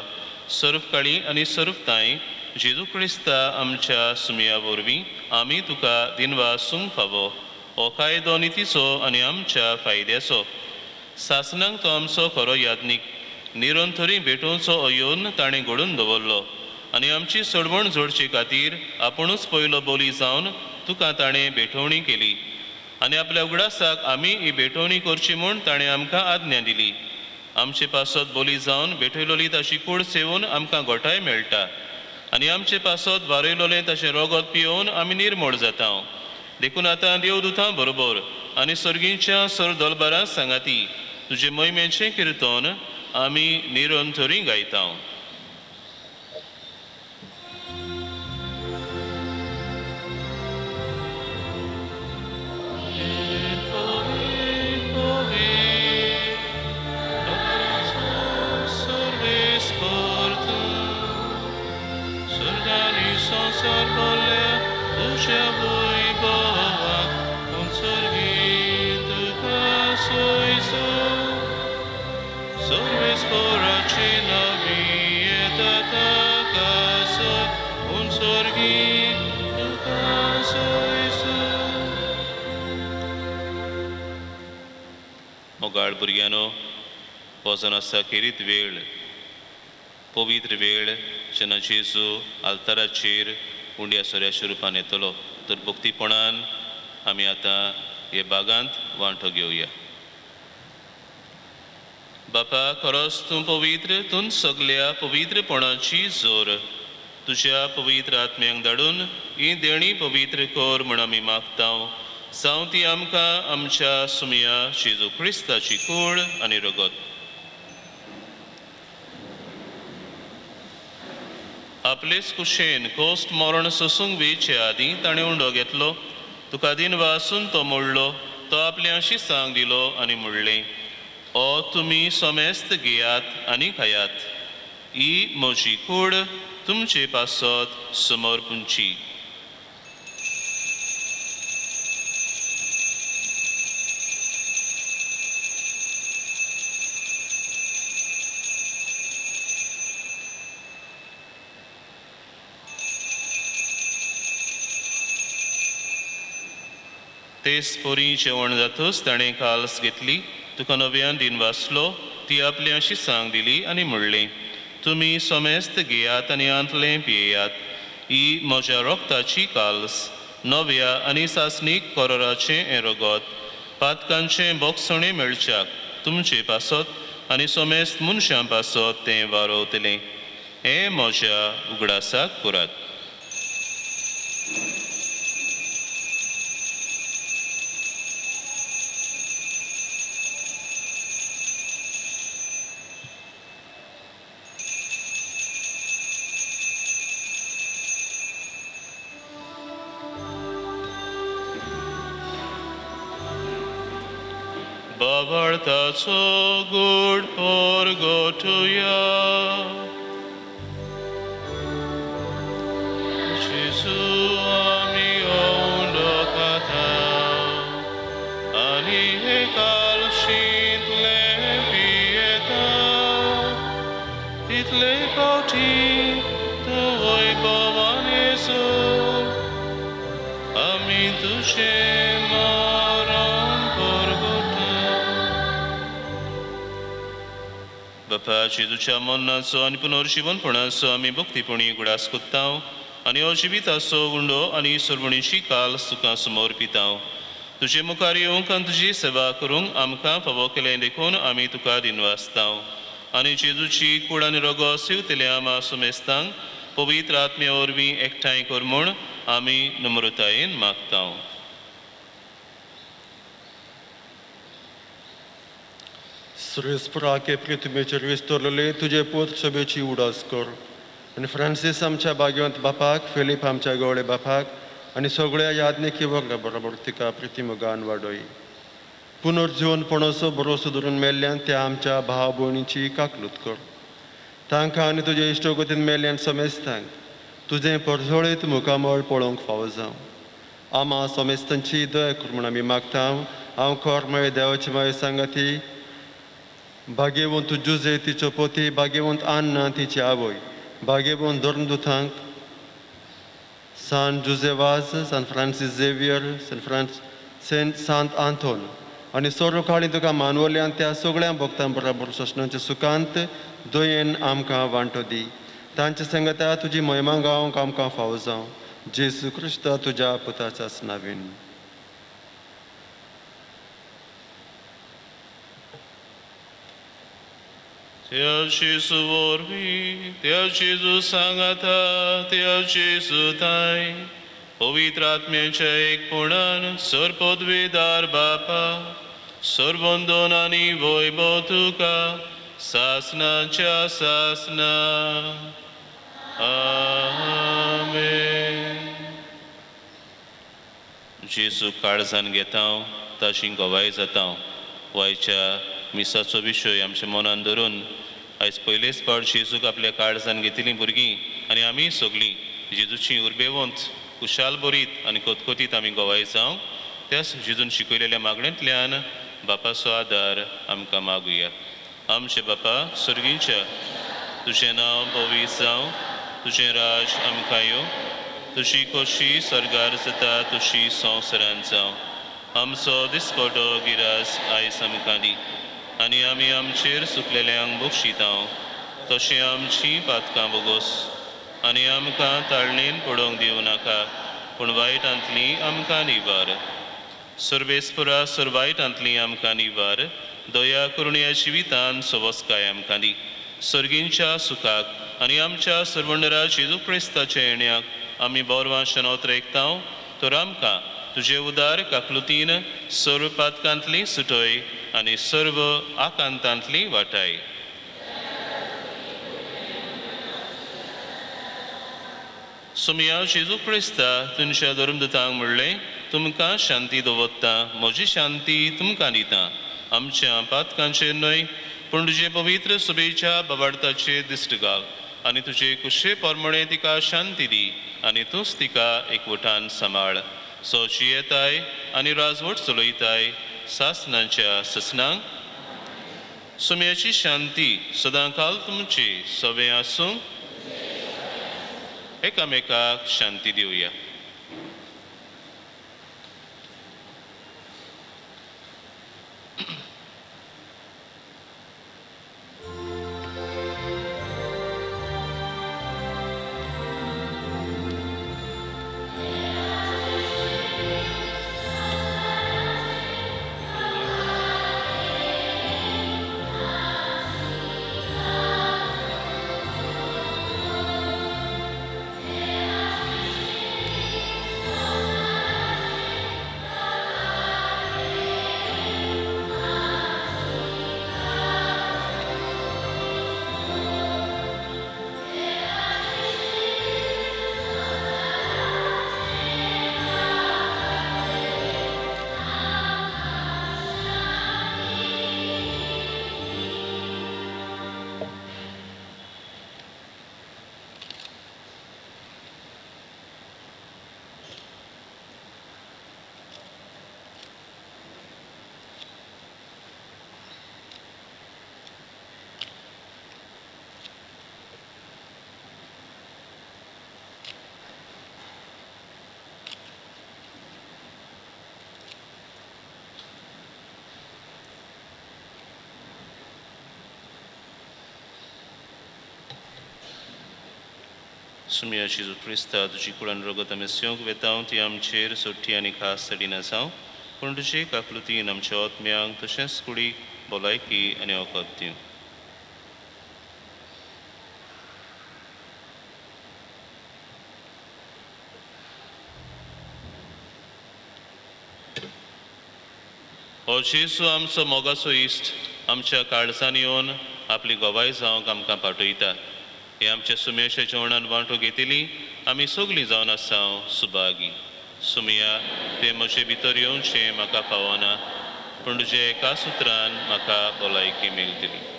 सर्वकाळी आनी सर्वताय जेजू क्रिस्ता आमच्या सुमया वरवीं आमी तुका दिनवासूंक फावो. हो कायदो नितीचो आनी आमच्या फायद्याचो. सासनांक तो आमचो खरो याज्ञीक, निरंतरी भेटोवचो अयोन ताणें घडून दवरलो आनी आमची सोडवण जोडचे खातीर आपुणूच पयलो बोली जावन तुका ताणें भेटवणी केली आनी आपल्या उगडासाक आमी ही भेटवणी करची म्हूण ताणें आमकां आज्ञा दिली. आमचे पासत बोली जावन भेटयलोली ताची कूड सेवून आमकां गोठाय मेळटा आनी आमचे पासत वारयलोलें ताचें रोगत पियोवन आमी निर्मोळ जाता. देखून आतां देवदूतां बरोबर आनी सर्गींच्या सर दलबारां सांगाती तुजे मोहिमेचें किर्तन आमी निरंतरी गायता. मोगाळ भुरग्यांनो, वचन आसा खेरीत वेळ, पवित्र वेळ, जेन्ना जेजू आल्ताराचेर उंड्या सोऱ्याच्या रुपान येतलो. तर भक्तीपणान आमी आतां हे बागांत वांटो घेवया. बापा, खरोच तूं पवित्र, तूं सगल्या पवित्रपणाची जोर. तुज्या पवित्र आत्म्यांक धाडून ही देणी पवित्र कर म्हूण आमी मागता. जावं ती आमकां आमच्या सुमया जेजू क्रिस्ताची कूड आनी रगत. आपलेच कुशेन कोस्ट मरण सोसूंक वेचे आदीं ताणें उंडो घेतलो, तुका दिन वासून तो मोडलो, तो आपल्या शिसांक दिलो आनी म्हणलें, ओ तुमी समेस्त घेयात आनी खायात, ही म्हजी कूड तुमचे पासत समर्पूंची. तेच पोरी जेवण जातूच ताणें काल्स घेतली, तुका नव्यान दिन वाचलो, ती आपली अशी सांग दिली आनी म्हणलें, तुमी समेस्त घेयात आनी आंतलें पियेयात, ही म्हज्या रोगताची काल्स, नव्या आनी सासणीक करोराचें हें रगत, पातकांचें बोगसणें मेळच्याक तुमचे पासत आनी समेस्त मनशां पासत तें वारोवतलें. हें म्हज्या उगडासाक करात. बाबार्थाचो गूढ परगटुया. जेजू आमी उंडो खाता आनी हे कालशींतलें पियेता, तितले फावटी तूं वैभवान येसो आमी तुजें मरण परगटा. बापा, जेजूच्या मरणाचो आनी पुनर्जिवनपणाचो आमी भक्तीपणी उगडास कोत्ता आनी हो जिविताचो उंडो आनी सर्वणीची काल तुका समर्पिता. तुजे मुखार येवंक आनी तुजी सेवा करूंक आमकां फावो केलें देखून आमी तुका दिनवासता. आनी जेजूची कूड आनी रगत शिवतल्या आमा सुमेस्तांक पवित्र आत्म्या वरवीं एकठांय कर म्हूण आमी नम्रतायेन मागता. सुरेशपुराके पृथ्वीचेर विस्तरलेले तुजे पूत सभेची उडास कर आनी फ्रांसीस आमच्या भाग्यवंत बापाक, फिलीप आमच्या गवळे बापाक आनी सगळ्या याज्ञिकी वर्गा बरोबर तिका प्रितीमोगान वाडय. पुनर्जिवनपणाचो भरोसो धरून मेल्ल्यान त्या आमच्या भाव भयणीची काकलूत कर. तांकां आनी तुजे इश्टगतीन मेल्ल्यान समेस्तांक तुजें परजळीत मुखामळ पळोवंक फावो जावं. आमा समेस्तांची दया कर म्हूण आमी मागता. हांव खर म्हळे देवाची माय सांगाती, भाग्यवंत जुजे तिचो पोती, भाग्यवंत आन्ना तिची आवय, भाग्यवंत धर्मदूतांक, San Jose Vaz, San Francis Xavier, San Francis Saint Sant Anton आनी सर्वकाळी तुका मानवल्यान त्या सगळ्या भक्तां बरोबर सोसणाचे सुखांत दयेन आमकां वांटो दी. तांच्या संगता तुजी महिमा गावंक आमकां फावो जावं. जेजू क्रिस्त तुज्या पुताच्याच नांवान. त्या जेजू वरवीं, त्या जेजू सांगाता, त्या जेजू ताय पवित्र आत्म्याच्या एकपणान सर्वपदवीदार बापा, सर्वंदन आनी वैभव तुका सासनाच्या सासना. आमेन. जेजू काळजान घेता ताची गवाय जाता. वायच्या मिसाचो विशय आमच्या मनान धरून आयज पयलेच फावट जेजूक आपल्या काळजान घेतिल्लीं भुरगीं आनी आमी सगळीं जेजूची उर्बेवंत खुशाल बरीत आनी कोतकोतीत आमी गवाय जावंक त्याच जेजून शिकयलेल्या मागणेंतल्यान बापाचो आदार आमकां मागुया. आमचे बापा सर्गींच्या, तुजें नांव पवित्र जावं, तुजें राज आमकां येवं, तुजी खोशी सर्गार जाता तशी संवसारांत जावं. आमचो दिसपटो गिरास आयज आमकां दी आनी आमी आमचेर सुकलेल्यांक बक्षिता तशें आमचीं पातकां बोगोस आनी आमकां ताळणेन पडोवंक दिवं नाका, पूण वायटांतली आमकां निवार. सर्वेस्परा सर वायटांतली आमकां निवार, दया करुणया जिवितान सवस्काय आमकां दी. सर्गींच्या सुखाक आनी आमच्या सर्वंडरा जेजू क्रिस्ताच्या येण्याक आमी बरवां शनोत रेखतांव. तर आमकां तुजे उदार काकलुतीन सर्व पातकांतली सुटय आनी सर्व आकांतांतली वाटाय. सुमया जेजू क्रिस्ता तुमच्या धर्मदूतांक म्हणलें, तुमकां शांती दवरता, म्हजी शांती तुमकां दिता. आमच्या पातकांचेर न्हय पूण तुजे पवित्र सुबेच्या बवार्थाचेर दिश्ट घाल आनी तुजे कुशे परमणे तिका शांती दी आनी तूंच तिका एकवटान सांबाळ. सो जियेताय आनी राजवट चलयताय सासनांच्या ससनांक. सुम्याची शांती सदां काल तुमची सवे आसूं. एकामेकाक शांती दिवया. सुमया जेजू क्रिस्ता तुजी कुळान रगत आमी सेवंक वेतांव ती आमचेर सोट्टी आनी खास चडिना जावं, पूण तुजे काकलुतीन आमच्या आत्म्यांक तशेंच कुडीक भलायकी आनी वखद दिवं. हो जेजू आमचो मोगाचो इश्ट आमच्या काळजान येवन आपली गवाय जावंक आमकां पाठयता. हे आमच्या सुम्याच्या जेवणान वांटो घेतली आमी सगळीं जावन आसा सुभागी. सुमया ते म्हजे भितर येवचें म्हाका फावना, पूण तुजे एका सुत्रान म्हाका भलायकी मेळटली.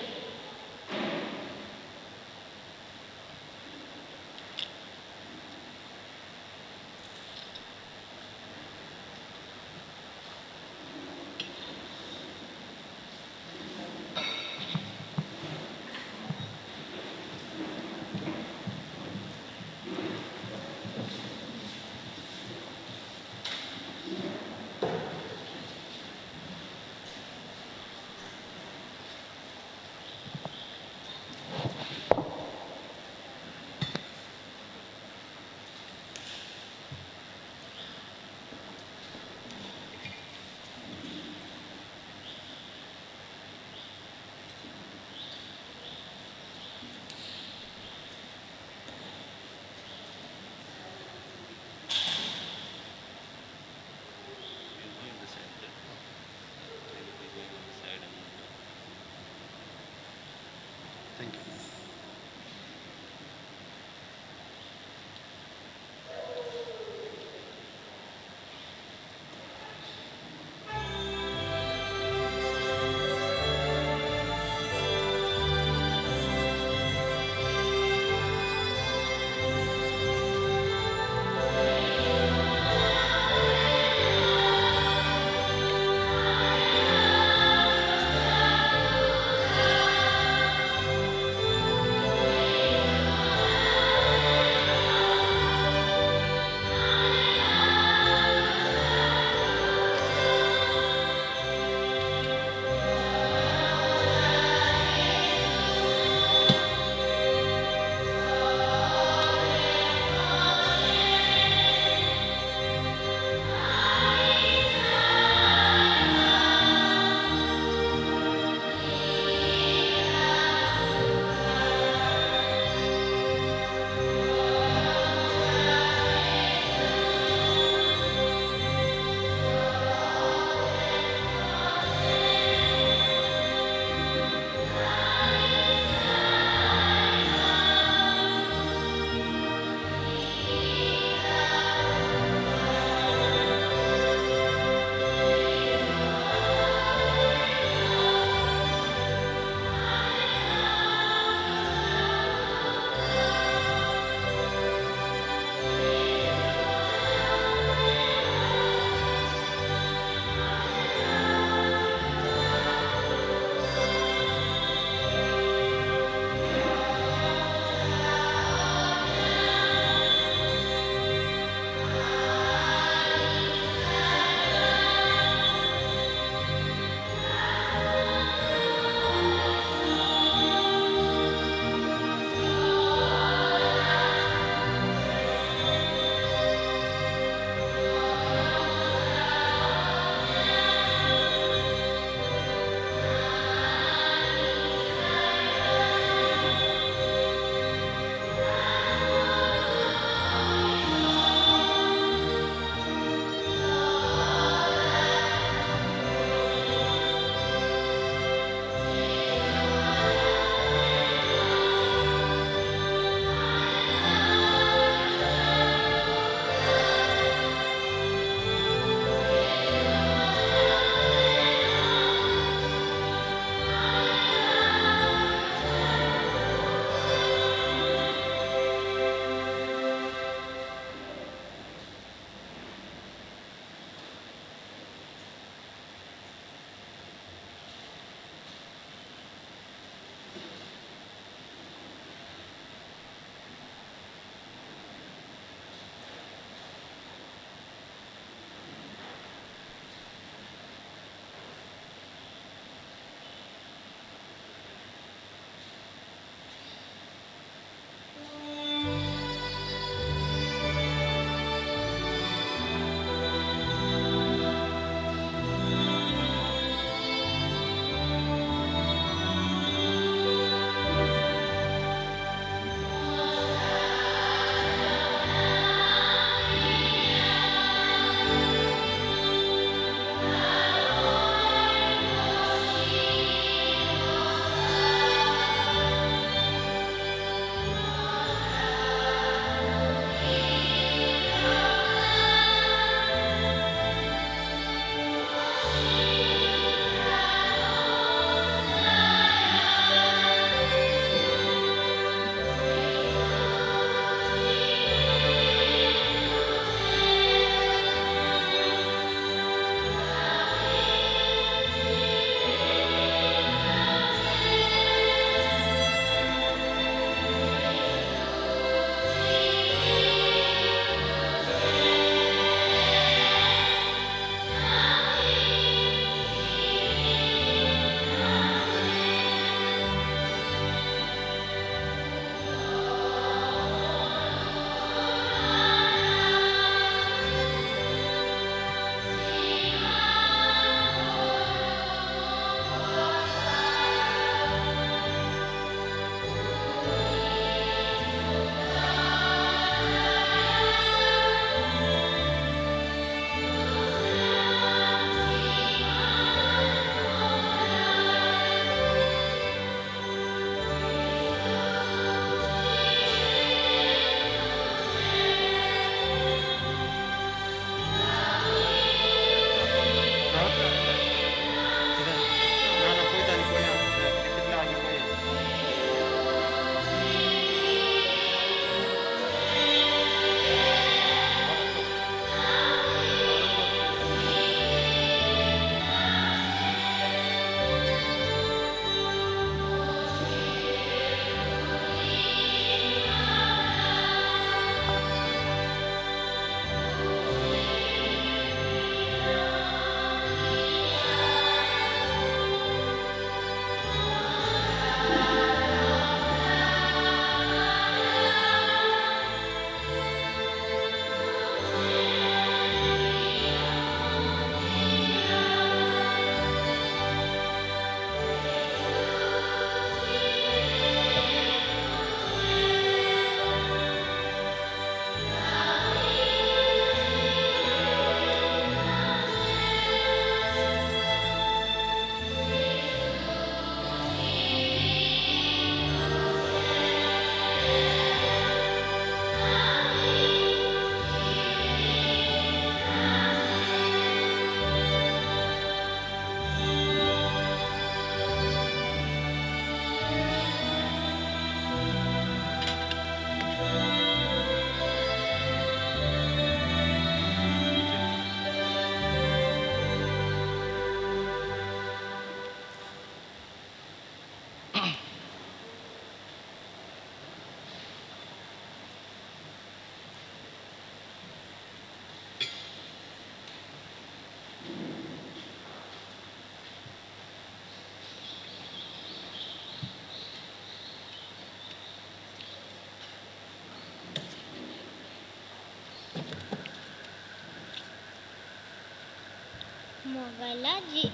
मोगाला जे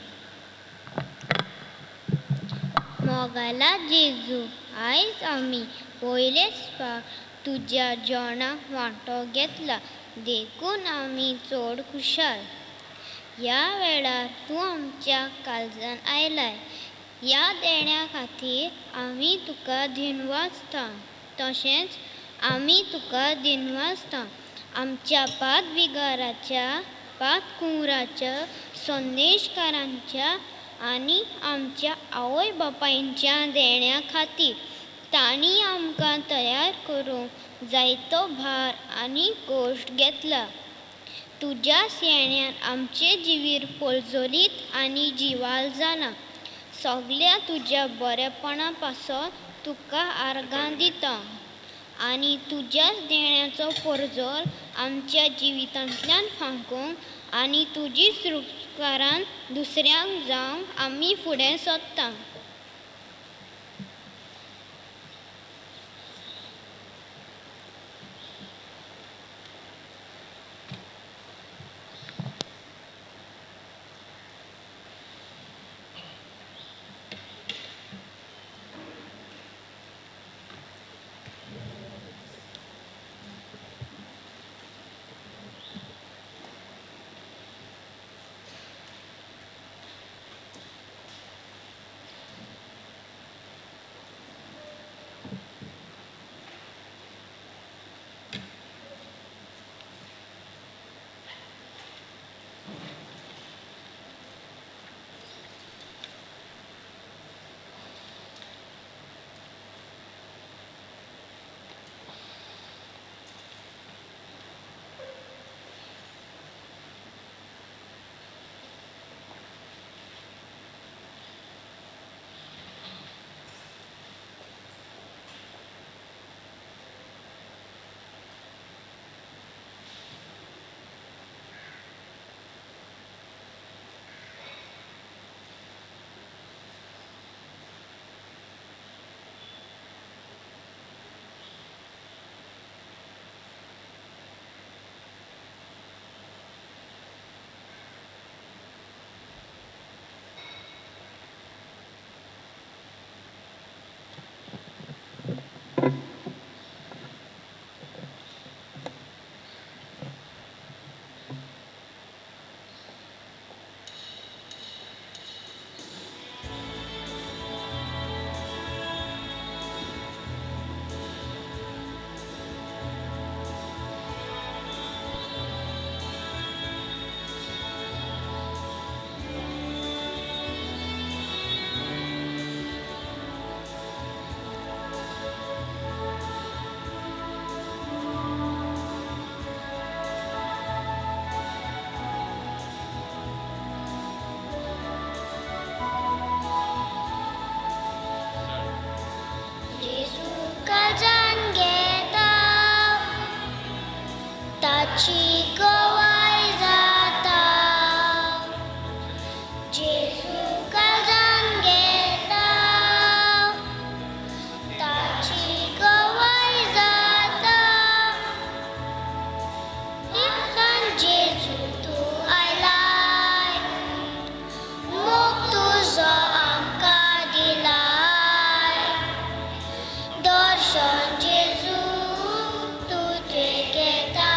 मोगाला जेजू, आयज आमी पयलेच फावट तुज्या जेवणाक वांटो घेतला देखून आमी चड खुशाल. ह्या वेळार तूं आमच्या काळजान आयलाय. ह्या देण्या खातीर आमी तुका दिनवासता. तशेंच आमी तुका दिनवासता आमच्या पात बिगाराच्या, पात कुंवराच्या, संदेशकारांच्या आनी आमच्या आवय बापायच्या देण्या खातीर. तांणी आमकां तयार करूंक जायतो भार आनी कश्ट घेतला. तुज्या येण्यान आमचे जिवीर पोलजोलीत आनी जिवाल जालां. सगल्या तुज्या बरेपणा पासत तुका आर्गां दिता आनी तुज्याच देण्याचो परजोल आमच्या जिवितांतल्यान फांकूंक आनी तुजीच उपकारान दुसऱ्यांक जावंक आमी फुडें सोदता. दर्शन जेजू तुजें घेता.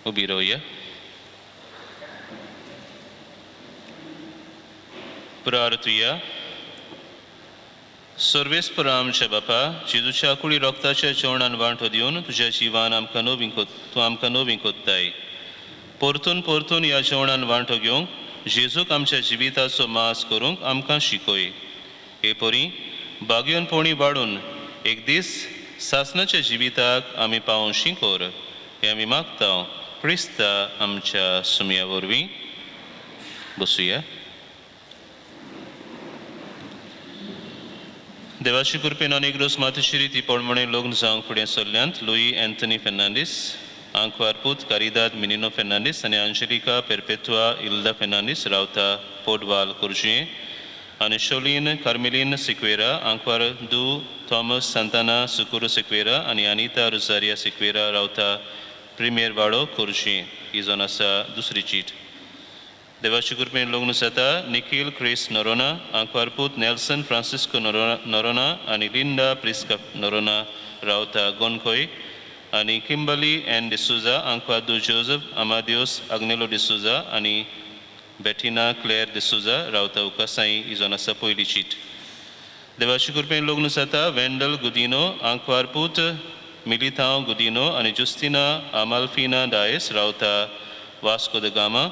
उबी रावया. प्रार्थुया. सर्वेस्पर आमच्या बापा, जेजूच्या कुडी रोगताच्या जेवणान वांटो दिवन तुज्या जिवान आमकां नवीं तूं आमकां नवीं कोत्ताय. परतून परतून ह्या जेवणान वांटो घेवंक जेजूक आमच्या जिविताचो मास करूंक आमकां शिकय. हे परी बागयोनपणी वाडून एक दीस सासणाच्या जिविताक आमी पावोवशी कर, हें आमी मागता क्रिस्ता आमच्या सुमया वरवीं. बसुया. देवाची कृपेन अनेक रोस मातोश्री ती पळमणे लग्न जावंक फुडें सरल्यांत लुई अँथनी फेर्नांडीस, आंकवार पूत कारिदाद मिनिनो फेर्नांडीस आनी अंजलिका पेरपेतुआ इल्दा फेर्नांडीस रावता पोटवाल कुर्जुये आनी शोलीन कार्मेलीन सिक्वेरा, आंकवार दू थॉमस सांताना सुकुरो सिक्वेरा आनी अनिता रुजारिया सिक्वेरा रावता प्रिमियर वाडो कुर्जुये. ही जावन आसा दुसरी चीट. देवाची कृपेन लग्न जाता निखील क्रिस नोरोना, आंकवार पूत नेल्सन फ्रांसिस्को नोरोना आनी लिंडा प्रिस्का नोरोना रावता गोनखोय आनी किंबली एन डिसुजा, आंकवार दू जोजफ आमादियोस आग्नेलो डिसुजा आनी बेटिना क्लेर डिसुजा रावता उकासाई. ही जावन आसा पयली चीट. देवाची कृपेन लग्न जाता वेंडल गुदिनो, आंकवार पूत मिलितांव गुदिनो आनी जुस्तिना आमाल्फिना डायस रावता वास्को the Gama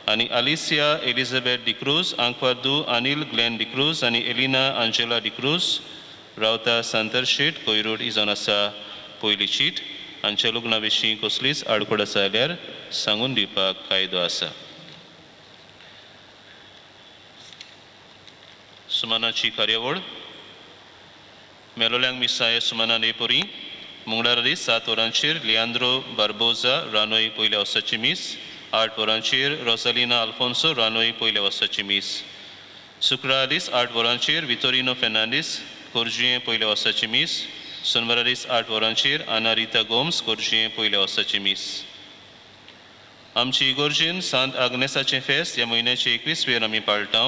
आनी आलिसिया एलिझाबेथ डिक्रूज, आंकवार दू अनिल ग्लॅन डिक्रूज आनी एलिना आंजेला डिक्रूज रावता सांतरशेट कोयरोड. ही जावन आसा पयली चीट. हांच्या लग्ना विशीं कसलीच आडखळ आसा जाल्यार सांगून दिवपाक कायदो आसा. सुमनाची कार्यावळ. मेलोल्यांक मिसाय सुमनान एपुरी मंगळारा दीस 7 वरांचेर लियांद्रो बार्बोजा रानोय पयल्या वर्साची मीस, 8 वरांचेर रोजालिना अल्फोन्सो रानोय पयल्या वर्साची मीस, शुक्रारा दीस 8 वरांचेर वितोरिनो फेर्नांडीस कोरजुयें पयल्या वर्साची मीस, सोनवारा दीस 8 वरांचेर आना रिता गोम्स कोरजुयें पयल्या वर्साची मीस. आमची इगोर्जीन सांत आग्नेसाचें फेस्त ह्या म्हयन्याचे 21 वेर आमी पाळटा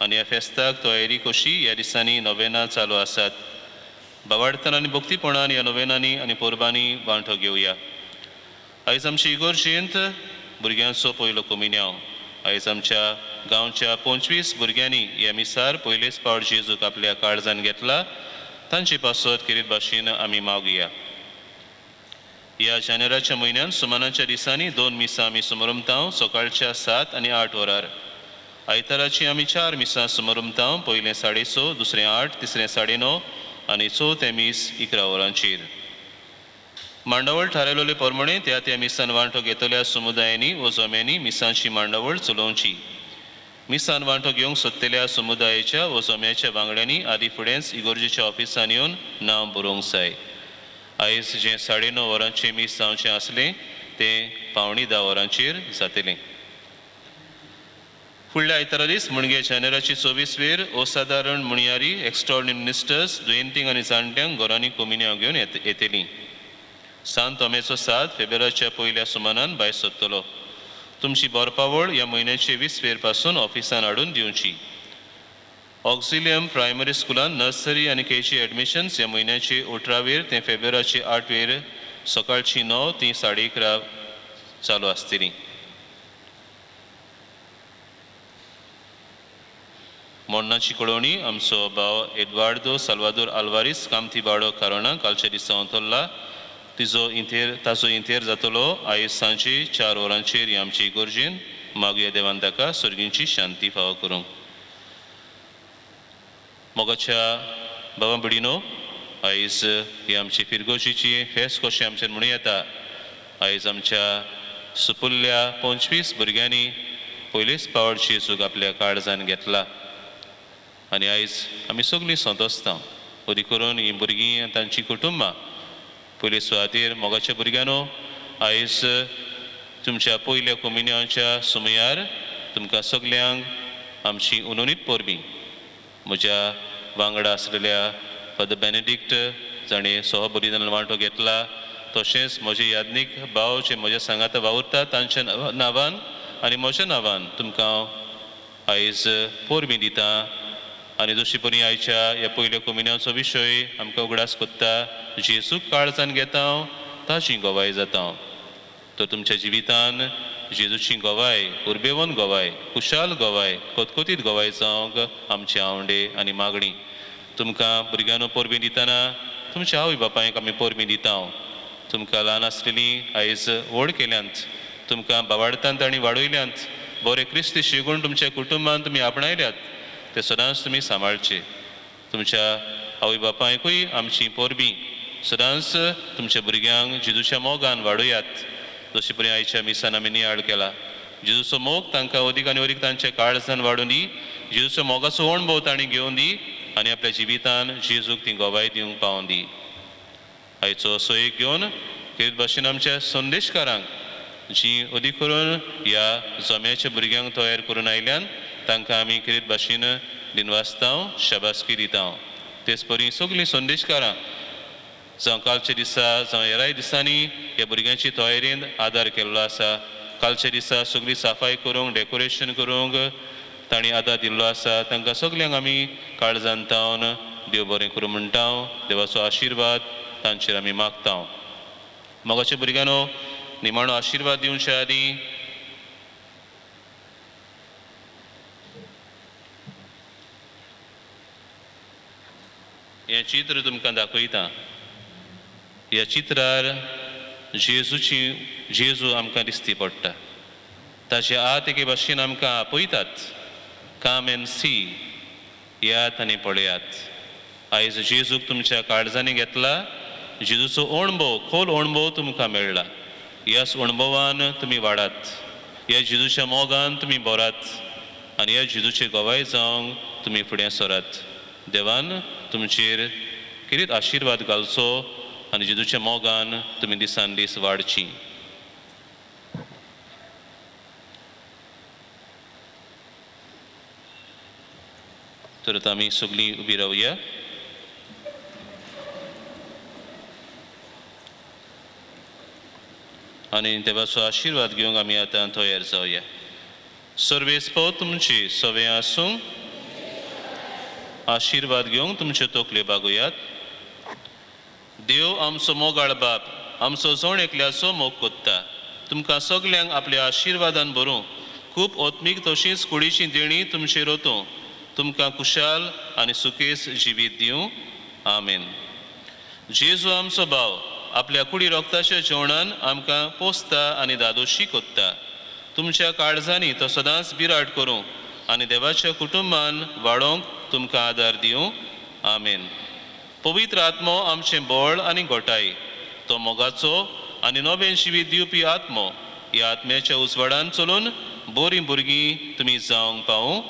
आनी ह्या फेस्ताक तयारी कशी ह्या दिसांनी नोवेनां चालू आसात. बावाडतान आनी भक्तीपणान ह्या नोवेनांनी आनी परबांनी वांटो घेवया. आयज आमची इगोर्जींत भुरग्यांचो पयलो कोमिन्यांव. आयज आमच्या गांवच्या 25 भुरग्यांनी ह्या मिसार पयलेच पावट जेजूक आपल्या काळजान घेतला. तांचे पासत खेरीत भाशेन आमी मागुया. ह्या जानेराच्या म्हयन्यान सुमानाच्या दिसांनी 2 मिसां आमी सुमरमता, सकाळच्या 7 आनी 8 वरार. आयताराची आमी 4 मिसां सुमरमता, पयलें 6:30, दुसरें 8, तिसरें 9:30 आनी चवथें मीस 11 वरांचेर. मांडावळ थारायलेले प्रमाणे त्या त्या मिसान वांटो घेतल्या समुदायांनी व जम्यांनी मिसांची मांडावळ चलोवची. मिसान वांटो घेवंक सोदतल्या समुदायाच्या व जम्याच्या वांगड्यांनी आदी फुडेंच इगोर्जेच्या ऑफिसान येवन नांव बरोवंक जाय. आयज जें 9:30 वरांचें मीस जावचें आसलें तें 9:45 वरांचेर जातलें. फुडल्या आयतारा दीस म्हणजे जानेराची 24 वेर असादारण म्हणयारी एक्स्ट्रॉर्डिनरी मिनिस्टर्स दुयेंतींक आनी जाणट्यांक घरांनी कोमिन्यांव घेवन येतलीं. सांत तोमेचो 7 फेब्रुवारीच्या पयल्या सुमानान भायर सोदतलो. तुमची बरपावळ ह्या म्हयन्याचे 20 वेर पासून ऑफिसान हाडून दिवची. ऑक्झिलियम प्रायमरी स्कुलान नर्सरी आनी केजी एडमिशन्स ह्या म्हयन्याचे 18 वेर ते फेब्रुवारीचे 8 वेर सकाळची 9 ते 11:30 चालू आसतली. मोडणाची कळोवणी. आमचो भाव एडवार्डो साल्वादोर आल्वारीस कामती बाडो कारोणा कालच्या दिसा अंतरला. तिजो इंतेर ताचो इंतेर जातलो आयज सांजे 4 वरांचेर ही आमची इगोर्जीन. मागुया देवान ताका सर्गींची शांती फावो करूंक. मोगाच्या बाबा भयणीनो, आयज ही आमची फिरगोजीची फेस्त कशें आमचें म्हणूं येता. आयज आमच्या सुपुल्ल्या 25 भुरग्यांनी पयलेच पावट जेजूक आपल्या काळजान घेतला आनी आयज आमी सगळीं संतोसता. बरी करून हीं भुरगीं आनी तांचीं कुटुंबां पयले सुवातेर. मोगाच्या भुरग्यांनो, आयज तुमच्या पयल्या कोमिन्यांच्या सुमयार तुमकां सगल्यांक आमची उनोनीत परबीं. म्हज्या वांगडा आसलेल्या फादर बेनेडिक्ट जाणें सहबलिदान वांटो घेतला, तशेंच म्हजे याज्ञीक भाव जे म्हज्या सांगाता वावुरता तांच्या नांवान आनी म्हज्या नांवान तुमकां आयज परबीं दिता. आनी जशी परी आयच्या ह्या पयल्या कोमिन्यांचो विशय आमकां उगडास कोत्ता, जेजूक काळजान घेता हांव ताची गवाय जाता. तर तुमच्या जिवितान जेजूची गवाय, उर्बेवन गवाय, खुशाल गवाय, कोतकोतीत गवाय जावंक आमचे आवंडे आनी मागणी. तुमकां भुरग्यांनो परबीं दितना तुमच्या आवय बापायक आमी परबीं दिता. तुमकां ल्हान आसलेलीं आयज व्हड केल्यांत, तुमकां बावाडटान तांणी वाडयल्यांत, बरे क्रिस्ती शिगूण तुमच्या कुटुंबान तुमी आपणायल्यात, ते सदांच तुमी सांबाळचे. तुमच्या आवय बापायकूय आमची परबीं. सदांच तुमच्या भुरग्यांक जेजूच्या मोगान वाडोयात, जशें परी आयच्या मिसान आमी नियाळ केला. जेजूचो मोग तांकां अदीक आनी अदीक तांच्या काळजान वाडून दी, जेजूचो मोगाचो अणभव तांणी घेवन दी आनी आपल्या जिवितान जेजूक ती गवाय दिवंक पावोन दी. आयचो असो एक घेवन तेच भाशेन आमच्या संदेशकारांक जी अदीक करून ह्या जम्याच्या भुरग्यांक तयार करून आयल्यान तांकां आमी कितें भाशेन दिनवासतांव, शाबासकी दिता. तेच परी सगळीं संदेशकारां जावं कालच्या दिसा जावं हेराय दिसांनी ह्या भुरग्यांची तयारेंत आदार केल्लो आसा. कालच्या दिसा सगळी साफाय करूंक, डेकोरेशन करूंक तांणी आदार दिल्लो आसा. तांकां सगल्यांक आमी काळजान तावन देव बरें करूं म्हणटा, देवाचो आशिर्वाद तांचेर आमी मागता. मोगाच्या भुरग्यांनो, निमाणो आशिर्वाद दिवच्या आदीं हें चित्र तुमकां दाखयता. ह्या चित्रार जेजूची जेजू आमकां दिसती पडटा. ताचे आत एके भाशेन आमकां आपयतात, काम एंड सी, येयात आनी पळयात. आयज जेजूक तुमच्या काळजांनी घेतला, जेजूचो अणभव, खोल अणभव तुमकां मेळ्ळा. ह्याच अणभवान तुमी वाडात, ह्या जेजूच्या मोगान तुमी भरात आनी ह्या जेजूचे गवाय जावंक तुमी फुडें सरात. देवान तुमचेर कितें आशिर्वाद घालचो आनी जेजूच्या मोगान तुमी दिसान दीस वाडची. तर आतां आमी सगळीं उबी रावया. आनी देवाचो आशिर्वाद घेवंक आमी आतां तयार जावया. सर्वेस्पो तुमची सवे आसूं. आशिर्वाद घेवंक तुमच्यो तकल्यो बागोयात. देव आमचो मोगाळ बाप आमचो जण एकल्याचो मोग कोत्ता, तुमकां सगल्यांक आपल्या आशिर्वादान भरूं. खूब ओत्मीक तशींच कुडीची देणी तुमचेर ओतूं, तुमकां खुशाल आनी सुकेस जिवीत दिवं. आमेन. जेजू आमचो भाव आपल्या कुडी रोगताच्या जेवणान आमकां पोसता आनी दादोशी कोत्ता. तुमच्या काळजांनी तो सदांच बिराट करूं आनी देवाच्या कुटुंबान वाडोवंक तुमकां आदार दिवं. आमेन. पवित्र आत्मो आमचें बळ आनी घोटाय, तो मोगाचो आनी नवें जिवीत दिवपी आत्मो. ह्या आत्म्याच्या उजवाडान चलून बरीं भुरगीं तुमी जावंक पावूं.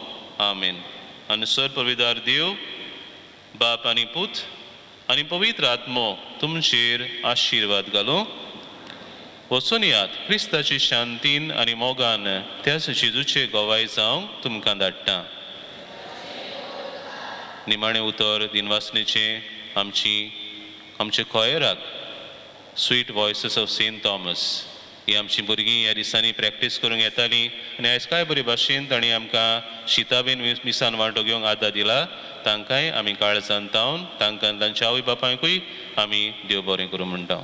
आमेन. आनी सर पविदार देव बाप आनी पूत आनी पवित्र आत्मो तुमचेर आशिर्वाद घालूं. वचून यात क्रिस्ताची शांतीन आनी मोगान त्याच जेजूचे गवाय जावंक तुमकां धाडटा. निमाणें उतर दिनवासनेचें आमची आमचे खोयराक sweet voices of Saint Thomas ही आमची भुरगीं ह्या दिसांनी प्रॅक्टीस करूंक येतालीं आनी आयज काय बरे भाशेन तांणी आमकां शिताबेन मिसान वांटो घेवंक आदार दिला. तांकांय आमी काळजान तावन तांकां तांच्या आवय बापायकूय आमी देव बरें करूं म्हणटा.